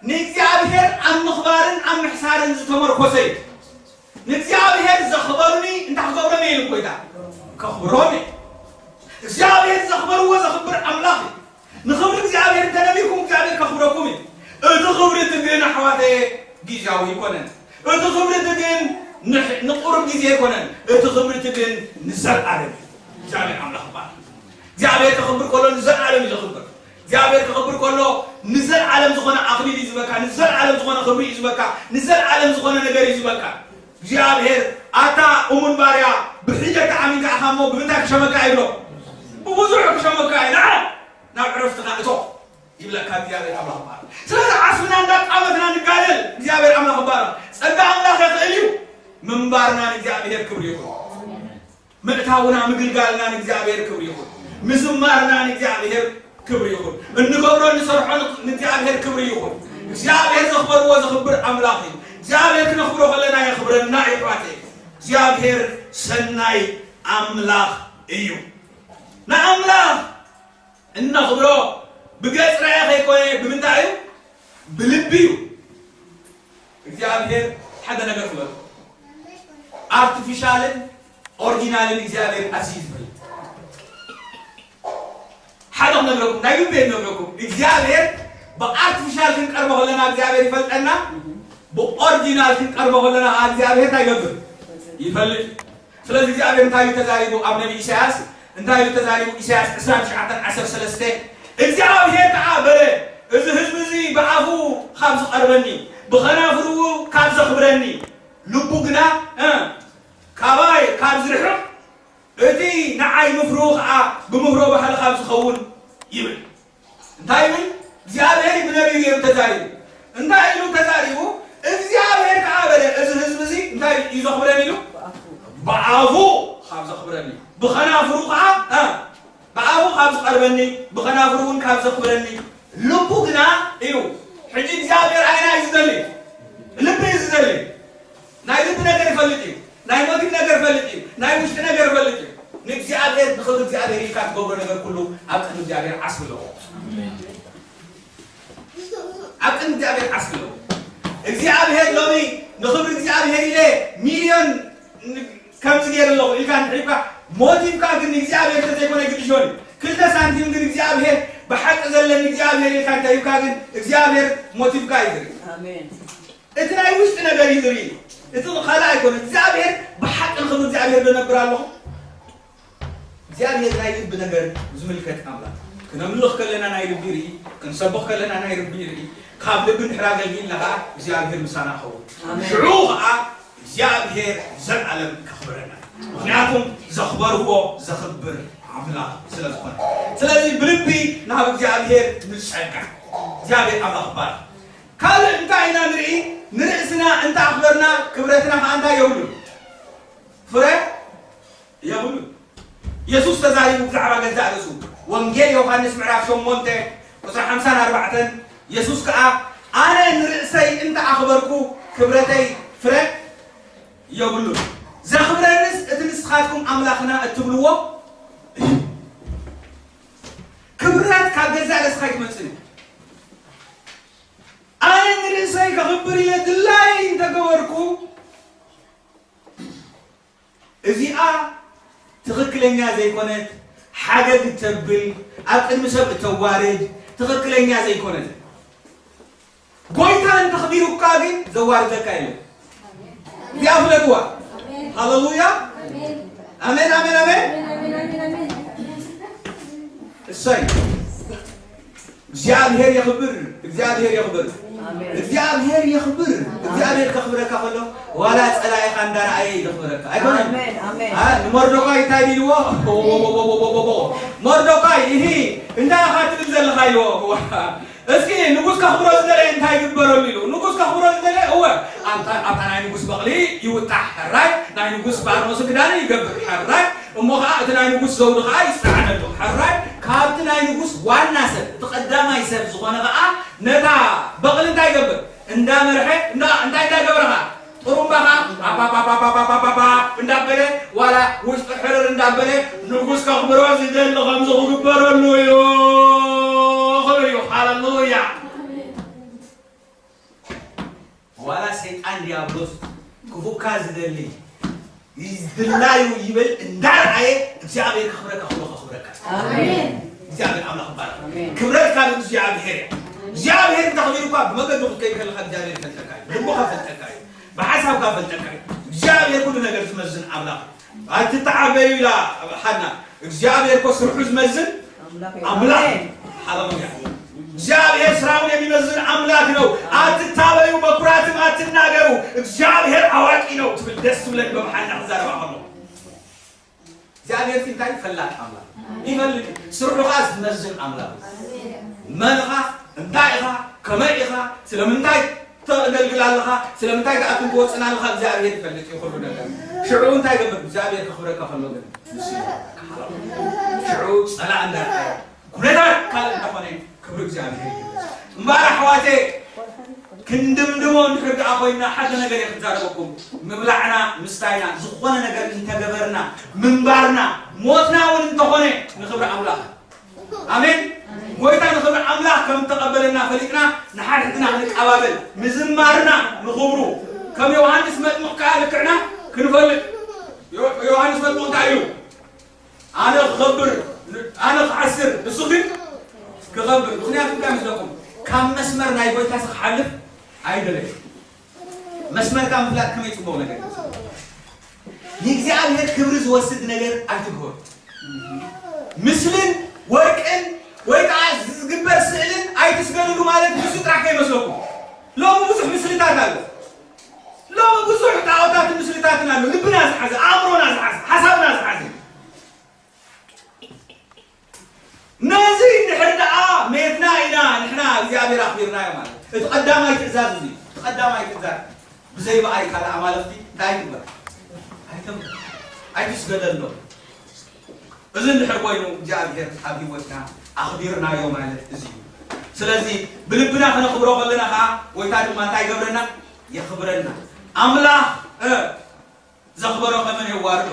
ንእግዚኣብሔር ኣብ ምኽባርን ኣብ ምሕሳርን ዝተመርኮሰ እዩ። ንእግዚኣብሔር ዘኽበሩኒ እንታይ ክገብሮም እየ ኢሉ ጎይታ? ከኽብሮም እየ። እግዚኣብሔር ዘኽበርዎ ዘኽብር ኣምላኽ እዩ። ንኽብሪ እግዚኣብሔር እንተነቢርኩም እግዚኣብሔር ከኽብረኩም እዩ። እቲ ክብሪ እቲ ግን ኣሕዋተየ ግዝያዊ ኣይኮነን። እቲ ክብሪ እቲ ግን ንሕ- ንቁሩብ ግዜ ኣይኮነን። እቲ ክብሪ እቲ ግን ንዘለኣለም እዩ። እግዚኣብሔር ኣምላኽ ይባረክ። እግዚኣብሔር ክኽብር ከሎ ንዘለኣለም እዩ ዘኽብር። እግዚኣብሔር ክኽብር ከሎ ንዘለኣለም ዝኾነ ኣኽሊል እዩ ዝበካ፣ ንዘለኣለም ዝኾነ ክብሪ እዩ ዝበካ፣ ንዘለኣለም ዝኾነ ነገር እዩ ዝበካ። እግዚኣብሔር ኣታ እሙን ባርያ ብሒደት ኣሚንካ ኢኻ እሞ ብምንታይ ክሸመካ ይብሎ? ብብዙሕ ክሸመካ እዩ። ንዓ ናብ ዕረፍትኻ እቶ ይብለካ እግዚኣብሔር ኣምላኽ ማለት። ስለዚ ዓስብና እንዳቃመትና ንጋደል እግዚኣብሔር ኣምላኽ ይባረክ። ጸጋ ኣምላኽ የኽእል እዩ። ምንባርና ንእግዚኣብሔር ክብሪ ይኹን። ምእታውና ምግልጋልና ንእግዚኣብሔር ክብሪ ይኹን። ምዝማርና ንእግዚኣብሔር ክብሪ ይኹን። እንገብሮ እንሰርሖ ንእግዚኣብሔር ክብሪ ይኹን። እግዚኣብሔር ዘኽበርዎ ዘኽብር ኣምላኽ እዩ። እግዚኣብሔር ክነኽብሮ ከለና የኽብረና እዩ ኣሕዋተይ። እግዚኣብሔር ሰናይ ኣምላኽ እዩ። ንኣምላኽ እነኽብሮ ብገጽ ራእይ ከይኮነ ብምንታይ እዩ? ብልቢ እዩ። እግዚኣብሔር ሓደ ነገር ክበል፣ ኣርቲፊሻልን ኦሪጂናልን እግዚኣብሔር ኣዝዩ ዝፈልጥ። ሓደ ክነግረኩም፣ ናይ ልበይ ክነግረኩም፣ እግዚኣብሔር ብኣርቲፊሻል ክንቀርቦ ከለና እግዚኣብሔር ይፈልጠና፣ ብኦሪጂናል ክንቀርቦ ከለና እግዚኣብሔር እንታይ ይገብር? ይፈልጥ። ስለዚ እግዚኣብሔር እንታይ እዩ ተዛሪቡ? ኣብ ነቢ ኢሳያስ እንታይ እዩ ተዛሪቡ? ኢሳያስ ዕስራን ትሽዓተን ዓሰርተ ሰለስተ፣ እግዚኣብሔር ከዓ በለ፣ እዚ ህዝቢ እዚ ብኣፉ ካብ ዝቐርበኒ፣ ብኸናፍሩ ካብ ዘኽብረኒ፣ ልቡ ግና እ፣ ካባይ ካብ ዝርሕቕ፣ እቲ ንዓይ ምፍርሁ ከዓ ብምፍሮ ባህሊ ካብ ዝኸውን ይብል። እንታይ ይብል? እግዚኣብሔር እዩ ብነቢዩ ገይሩ ተዛሪቡ። እንታይ ኢሉ ተዛሪቡ? እግዚኣብሔር ከዓ በለ፣ እዚ ህዝቢ እዚ እንታይ እዩ ዘኽብረኒ ኢሉ? ብኣፉ ካብ ዘኽብረኒ፣ ብኸናፍሩ ከዓ እ፣ ብኣፉ ካብ ዝቐርበኒ፣ ብኸናፍሩ እውን ካብ ዘኽብረኒ፣ ልቡ ግና እዩ። ሕጂ እግዚኣብሔር ኣይና እዩ ዝደሊ? ልቢ እዩ ዝደሊ። ናይ ልቢ ነገር ይፈልጥ እዩ። ናይ ሞቲቭ ነገር ይፈልጥ እዩ። ናይ ውሽጢ ነገር ይፈልጥ እዩ። ንእግዚኣብሔር፣ ንኽብሪ እግዚኣብሔር ኢልካ ትገብሮ ነገር ኩሉ ኣብ ቅድሚ እግዚኣብሔር ዓስቢ ኣለዎ። ኣብ ቅድሚ እግዚኣብሔር ዓስቢ ኣለዎ። እግዚኣብሔር ሎሚ ንኽብሪ እግዚኣብሔር ኢለ ሚልዮን ከምዚ ገይረ ኣለኹ ኢልካ እንድሕር ኢልካ፣ ሞቲቭካ ግን ንእግዚኣብሔር እንተዘይኮነ ግድሾን እዩ። ክልተ ሳንቲም ግን እግዚኣብሔር ብሓቂ ዘለኒ እግዚኣብሔር ኢልካ እንተ ሂብካ ግን እግዚኣብሔር ሞቲቭካ እዩ ዝርኢ። ኣሜን። እቲ ናይ ውሽጢ ነገር እዩ ዝርኢ። እቲ ካልእ ኣይኮነ። እግዚኣብሔር ብሓቂ ንኽብሪ እግዚኣብሔር ዶ ነብር ኣለኹ? እግዚኣብሔር ናይ ልቢ ነገር ዝምልከት ኣምላኽ። ክነምልኽ ከለና ናይ ልቢ ይርኢ፣ ክንሰብኽ ከለና ናይ ልቢ ይርኢ። ካብ ልቢ እንድሕር ኣገልጊልና ኸዓ እግዚኣብሔር ምሳና ይኸውን። ኣሜን። ሽዑ ኸዓ እግዚኣብሔር ዘልኣለም ከኽብረና። ምኽንያቱም ዘኽበርዎ ዘኽብር ኣምላኽ ስለ ዝኾነ። ስለዚ ብልቢ ናብ እግዚኣብሔር ንጸጋ። እግዚኣብሔር ኣምላኽ ይባረኽ። ካልእ እንታይ ኢና ንርኢ? ንርእስና እንተ ኣኽበርና ክብረትና ኸዓ እንታይ የብሉን? ፍረ የብሉን። የሱስ ተዛሪቡ ብዛዕባ ገዛእ ርእሱ። ወንጌል ዮሃንስ ምዕራፍ ሸሞንተ ቁጽሪ ሓምሳን ኣርባዕተን፣ የሱስ ከኣ ኣነ ንርእሰይ እንተ ኣኽበርኩ ክብረተይ ፍረ የብሉን። ዘኽብረንስ እቲ ንስኻትኩም ኣምላኽና እትብልዎ እዩ። ክብረት ካብ ገዛእ ርእስኻ ኣይትመጽእን እዩ። ኣነ ንርእሰይ ከኽብር ኢለ ድላይ እንተገበርኩ፣ እዚኣ ትኽክለኛ ዘይኮነት፣ ሓገግ እተብል፣ ኣብ ቅድሚ ሰብ እተዋርድ ትኽክለኛ ዘይኮነት። ጎይታ እንተኽቢሩካ ግን ዘዋርደካ የለን። እዚኣ ፍለጥዋ። ሃሌሉያ። ኣሜን፣ ኣሜን፣ ኣሜን። እሰይ። እግዚኣብሔር የኽብር፣ እግዚኣብሔር የኽብር። እግዚኣብሔር የኽብር። እግዚኣብሔር ከኽብረካ ከሎ ዋላ ጸላኢኻ እንዳረኣየ እዩ ዘኽብረካ። ኣይኮነን? ኣሜን፣ ኣሜን። አ፣ ንመርዶካይ እንታይ ኢልዎ? መርዶካይ፣ እሂ፣ እንታይ ኢኻ ትብል ዘለኻ ኢልዎ። እስኪ ንጉስ ከኽብሮ ዝደለየ እንታይ ይግበረሉ ኢሉ። ንጉስ ከኽብሮ ዝደለየ፣ እወ፣ ኣብታ፣ ኣብታ ናይ ንጉስ በቕሊ ይውጣሕ፣ ሕራይ፣ ናይ ንጉስ ባርኖስ ክዳን ይገብር፣ ሕራይ፣ እሞ ኸዓ እቲ ናይ ንጉስ ዘውዲ ኸዓ ይስዓነሉ፣ ሕራይ፣ ካብቲ ናይ ንጉስ ዋና ሰብ፣ እቲ ቀዳማይ ሰብ ዝኾነ ኸዓ ነታ በቕሊ እንታይ ይገብር? እንዳመርሐ፣ እንዳ-፣ እንታይ እንዳገበረ ኸዓ? ጥሩምባኻ ኣባባባባባባባ እንዳበለ ዋላ ውሽጢ ሕርር እንዳበለ ንጉስ ከኽብሮ ዝደሊ ከምዚ ክግበረሉ እዩ ክብል እዩ። ሃሌሉያ። ዋላ ሰይጣን ዲያብሎስ ክፉእካ ዝደሊ ድላዩ ይብል እንዳረኣየ እግዚኣብሔር ከኽብረካ ከሎ ከኽብረካ። ኣሜን። እግዚኣብሔር ኣምላኽ ይባረክ። ኣሜን። ክብረት ካብ እግዚኣብሔር እያ። እግዚኣብሔር እንተኽቢሩካ ብመገዱ ክትከይድ ከለኻ እግዚኣብሔር ይፈልጠካ እዩ። ብልብኻ ይፈልጠካ እዩ። ብሓሳብካ ይፈልጠካ እዩ። እግዚኣብሔር ኩሉ ነገር ዝመዝን ኣምላኽ እዩ። ኣይትተዓበዩ ኢላ ሓና። እግዚኣብሔር እኮ ስርሑ ዝመዝን ኣምላኽ እዩ። ኣምላኽ እዩ። ኣሜን። ሃሌሉያ። እግዚኣብሔር ስራውን የሚመዝን ኣምላክ ነው። አትታበዩ፣ በኩራትም አትናገሩ፣ እግዚአብሔር አዋቂ ነው ትብል ደስ ትብለኒ በመሓና ክዛረባ ከሎ። እግዚኣብሔር ሲ እንታይ ፈላጥ ኣምላክ ይፈልጥ፣ ስርሑ ኸዓ ዝመዝን ኣምላክ። መን ኢኻ፣ እንታይ ኢኻ፣ ከመይ ኢኻ፣ ስለምንታይ ተገልግል ኣለኻ፣ ስለምንታይ ትኣትን ትወፅን ኣለኻ እግዚኣብሔር ይፈልጥ እዩ ኩሉ ነገር። ሽዑ እንታይ ገብር እግዚኣብሔር ከኽብረካ ከሎ ግን ንሱ ይፈልጠካ። ሽዑ ፀላእ እንዳርኣየ ኩነታት ካልእ እንዳኾነ ክብሪ እግዚኣብሔር ይግለፅ። እምበኣር ኣሕዋተይ ክንድምድሞ እንድሕር ደኣ ኮይና ሓደ ነገር እየ ክዛረበኩም። ምብላዕና ምስታይና ዝኾነ ነገር እንተገበርና ምንባርና ሞትና እውን እንተኾነ ንኽብሪ ኣምላኽ ኣሜን። ጎይታ ንኽብሪ ኣምላኽ ከም እተቐበለና ፈሊጥና ንሓድሕድና ክንቀባበል ምዝማርና ንኽብሩ ከም ዮሃንስ መጥምቕ ከኣ ልክዕና ክንፈልጥ ዮ- ዮሃንስ መጥምቕ እንታይ ኢሉ? ኣነ ክኸብር ኣነ ክዓስር ንሱ ግን ክኸብር። ምኽንያቱ እንታይ መስለኩም? ካብ መስመር ናይ ጎይታ ክሓልፍ ኣይደለየ። መስመርካ ምፍላጥ ከመይ ጽቡቕ ነገር እዩ። ንእግዚኣብሔር ክብሪ ዝወስድ ነገር ኣይትግበሩ። ምስልን ወርቅን ወይ ከዓ ዝግበር ስእልን ኣይትስገድሉ ማለት ንሱ ጥራሕ ከይመስለኩም። ሎሚ ብዙሕ ምስልታት ኣሎ። ሎሚ ብዙሕ ጣዖታትን ምስልታትን ኣሎ። ልብና ዝሓዘ፣ ኣእምሮና ዝሓዘ፣ ሓሳብና ዝሓዘ። ነዚ እንድሕር ደኣ ሜትና ኢና ንሕና እግዚኣብሔር ኣኽቢርናዮ ማለት እዩ። እቲ ቀዳማይ ትእዛዝ እዚ እዩ። እቲ ቀዳማይ ትእዛዝ ብዘይ ብኣይ ካልእ ኣማልኽቲ እንታይ ኣይትግበር። ኣይተምልኽ። ኣይትስገደሎም። እዚ እንድሕር ኮይኑ እግዚኣብሔር ኣብ ህይወትና ኣኽቢርናዮ ማለት እዚ እዩ። ስለዚ ብልብና ክነኽብሮ ከለና ከዓ ጎይታ ድማ እንታይ ይገብረና? የኽብረና። ኣምላኽ እ ዘኽበሮ ከመን የዋርዶ።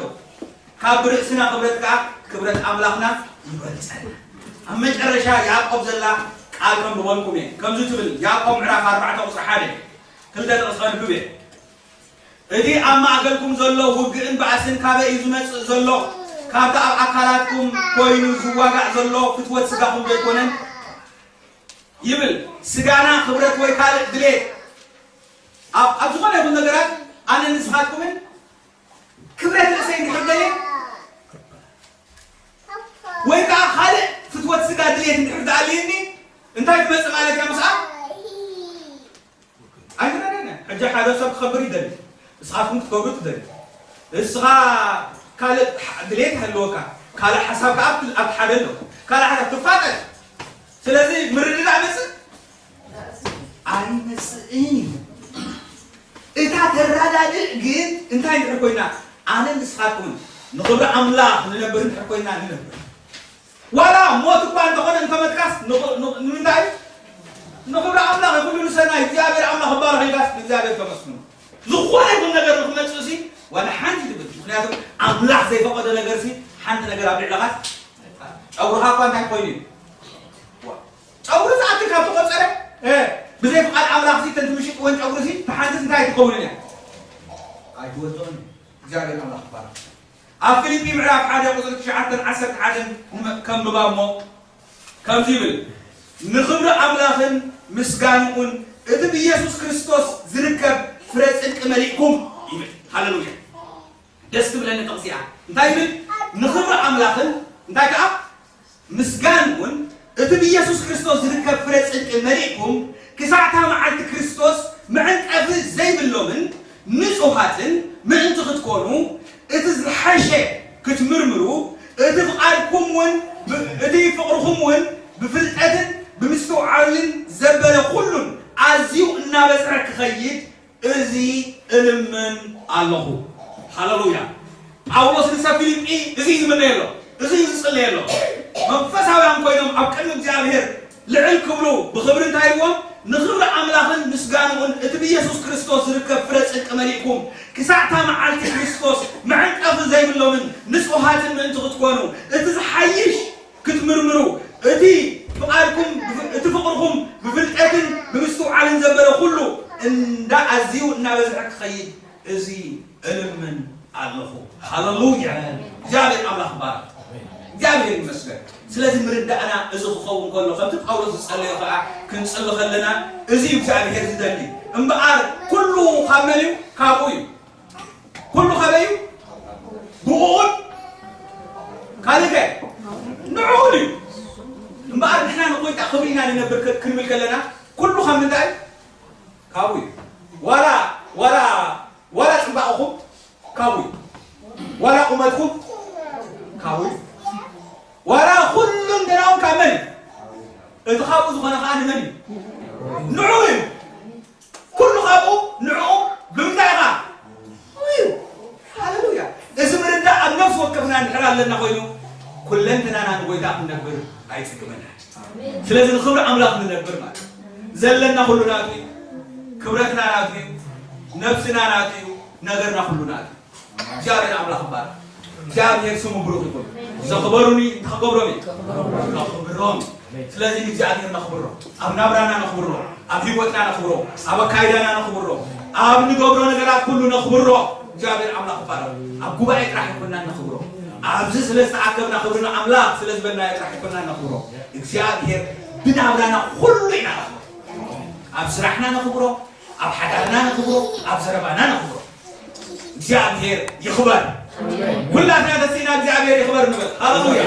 ካብ ብርእስና ክብረት ከኣ ክብረት ኣምላኽና ይበልጸና። ኣብ መጨረሻ ያዕቆብ ዘላ ቃል ከንብበልኩም እየ። ከምዚ ትብል ያዕቆብ ምዕራፍ ኣርባዕተ ቁጽሪ ሓደ ክልተ ጥቕስ ከንብብ እየ። እቲ ኣብ ማእከልኩም ዘሎ ውግእን ባእስን ካበይ እዩ ዝመጽእ ዘሎ? ካብቲ ኣብ ኣካላትኩም ኮይኑ ዝዋጋእ ዘሎ ፍትወት ስጋኹም ዶ ኣይኮነን? ይብል። ስጋና ክብረት ወይ ካልእ ድሌት ኣብ ኣብ ዝኾነ ይኹን ነገራት ኣነ ንስኻትኩምን ክብረት ርእሰይ እንድሕር ደልየ ወይ ከዓ ካልእ ፍትወት ስጋ ድሌት እንድሕር ዝኣልየኒ እንታይ ክመፅእ ማለት እያ ምስኣ? ኣይትረዳዳእን። ሕጂ ሓደ ሰብ ክኸብር ይደሊ፣ ንስኻትኩም ክትከብሩ ትደሊ። ንስኻ ካልእ ድሌት ይህልወካ፣ ካልእ ሓሳብ ከዓ ኣብቲ ኣብቲ ሓደ ኣሎ፣ ካልእ ሓሳብ ትፋጠጥ። ስለዚ ምርድዳእ መፅእ ኣይመፅእን እዩ። እታ ተራዳድእ ግን እንታይ እንድሕር ኮይና፣ ኣነ ንስኻትኩምን ንኽብሪ ኣምላኽ ንነብር እንድሕር ኮይና ንነብር። ዋላ ሞት እኳ እንተኾነ እንተመትካስ ንኽ- ንኽ- ንምንታይ? ንኽብሪ ኣምላኽ ይኹሉ ንሰናይ እግዚኣብሔር ኣምላኽ ይባረኽ ኢልካስ ንእግዚኣብሔር ተመስግኖ። ዝኾነ ይኹን ነገር ንክመፅእ ሲ ዋላ ሓንቲ ትብል። ምክንያቱ ኣምላኽ ዘይፈቐዶ ነገር ሲ ሓንቲ ነገር ኣብ ልዕለኻስ ጨጉርኻ እኳ እንታይ ኮይኑ እዩ? ዋ፣ ጨጉሪ ዝኣክል ካብ ተቆፀረ እ፣ ብዘይ ፍቓድ ኣምላኽ ሲ ተንቲ ምሽጥወን ጨጉሪ ሲ ብሓንቲ እንታይ ትኸውን እያ? ኣይትወፅኦን እዩ። እግዚኣብሔር ኣምላኽ ይባረኽ። ኣብ ፊልጲ ምዕራፍ ሓደ ቁፅሪ ትሽዓተን ዓሰርተ ሓደን ንመ- ከንብባ እሞ ከምዚ ይብል፣ "ንኽብሪ ኣምላኽን ምስጋንኡን እቲ ብኢየሱስ ክርስቶስ ዝርከብ ፍረ ጽድቂ መሊእኩም" ይብል። ሃሌሉያ! ደስ ትብለኒ ጥቕሲ እያ። እንታይ ይብል? "ንኽብሪ ኣምላኽን" እንታይ ከኣ? "ምስጋንኡን እቲ ብኢየሱስ ክርስቶስ ዝርከብ ፍረ ጽድቂ መሊእኩም፣ ክሳዕታ መዓልቲ ክርስቶስ መዕንቀፊ ዘይብሎምን ንጹሃትን ምእንቲ ክትኮኑ፣ እቲ ዝሓሸ ክትምርምሩ፣ እቲ ፍቓድኩም እውን ብ-፣ እቲ ፍቕርኹም እውን ብፍልጠትን ብምስትውዓልን ዘበለ ኩሉን ኣዝዩ እናበዝሐ ክኸይድ፣ እዚ እልምን ኣለኹ።" ሃሌሉያ! ጳውሎስ ንሰብ ፊልጲ እዚ እዩ ዝምነየሎ፣ እዚ እዩ ዝጽለየሎ። መንፈሳውያን ኮይኖም ኣብ ቅድሚ እግዚኣብሔር ልዕል ክብሉ ብኽብሪ እንታይ ኢልዎም? "ንኽብሪ ኣምላኽን ምስጋንኡን እቲ ብኢየሱስ ክርስቶስ ዝርከብ ፍረ ጽድቂ መሊእኩም፣ ክሳዕታ መዓልቲ ክርስቶስ መዕንቀፊ ዘይብሎምን ንጹሃትን ምእንቲ ክትኮኑ፣ እቲ ዝሓይሽ ክትምርምሩ፣ እቲ ፍቓድኩም፣ እቲ ፍቕርኩም ብፍልጠትን ብምስትውዓልን ዘበለ ኩሉ እንዳ ኣዝዩ እናበዝሐ ክኸይድ፣ እዚ እልምን ኣለኹ።" ሃሌሉያ! እግዚኣብሔር ኣምላኽ ይባረኽ። እግዚኣብሔር ይመስገን። ስለዚ ምርዳእና እዚ ክኸውን ከሎ፣ ከምቲ ጳውሎስ ዝጸለዮ ከዓ ክንጽሊ ከለና፣ እዚ እዩ እግዚኣብሔር ዝደሊ። እምበኣር ኩሉ ካብ መን እዩ? ካብኡ እዩ። ኩሉ ካበይ እዩ? ብኡን ካልእ ከ? ንዕኡን እዩ። እምበኣር ንሕና ንጎይታ ክብሪ ኢና ንነብር ክ-፣ ክንብል ከለና፣ ኩሉ ካብ ምንታይ እዩ? ካብኡ እዩ። ዋላ፣ ዋላ፣ ዋላ ጽባቐኹም ካብኡ እዩ። ዋላ ቁመትኩም ካብኡ እዩ። ዋላ ኩሉ እንደናውን ካብ መን እዩ? እቲ ካብኡ ዝኾነ ከዓ ንመን እዩ? ንዕኡ እዩ። ኩሉ ካብኡ ንዕኡ ብምንታይ ኢኻ? እዩ። ሃሌሉያ። እዚ ምርዳእ ኣብ ነፍሲ ወከፍና እንድሕር ኣለና ኮይኑ፣ ኩለንትናና ንጎይታ ክንነብር ኣይጽግመና። ስለዚ ንኽብሪ ኣምላኽ ንነብር ማለት እዩ። ዘለና ኩሉ ናቱ እዩ። ክብረትና ናቱ እዩ። ነብስና ናቱ እዩ። ነገርና ኩሉ ናቱ እዩ። እግዚኣብሔር ኣምላኽ ይባረኽ። እግዚኣብሔር ስሙ ብሩኽ ይኹን። ዘኽበሩኒ እንታይ ክገብሮም እዩ? ከኽብሮም። ስለዚ ንእግዚኣብሔር ነኽብሮ። ኣብ ናብራና ነኽብሮ። ኣብ ህይወትና ነኽብሮ። ኣብ ኣካይዳና ነኽብሮ። ኣብ ንገብሮ ነገራት ኩሉ ነኽብሮ። እግዚኣብሔር ኣምላኽ ይባረኽ። ኣብ ጉባኤ ጥራሕ ኣይኮናን ነኽብሮ። ኣብዚ ስለ ዝተኣከብና ክብሪ ንኣምላኽ ስለ ዝበልናዮ ጥራሕ ኣይኮናን ነኽብሮ። እግዚኣብሔር ብናብራና ኩሉ ኢና ነኽብሮ። ኣብ ስራሕና ነኽብሮ። ኣብ ሓዳርና ነኽብሮ፣ ኣብ ዘረባና ነኽብሮ። እግዚኣብሔር ይኽበር። ኩላትና ተሲና እግዚኣብሔር ይኽበር ንበል። ሃሌሉያ።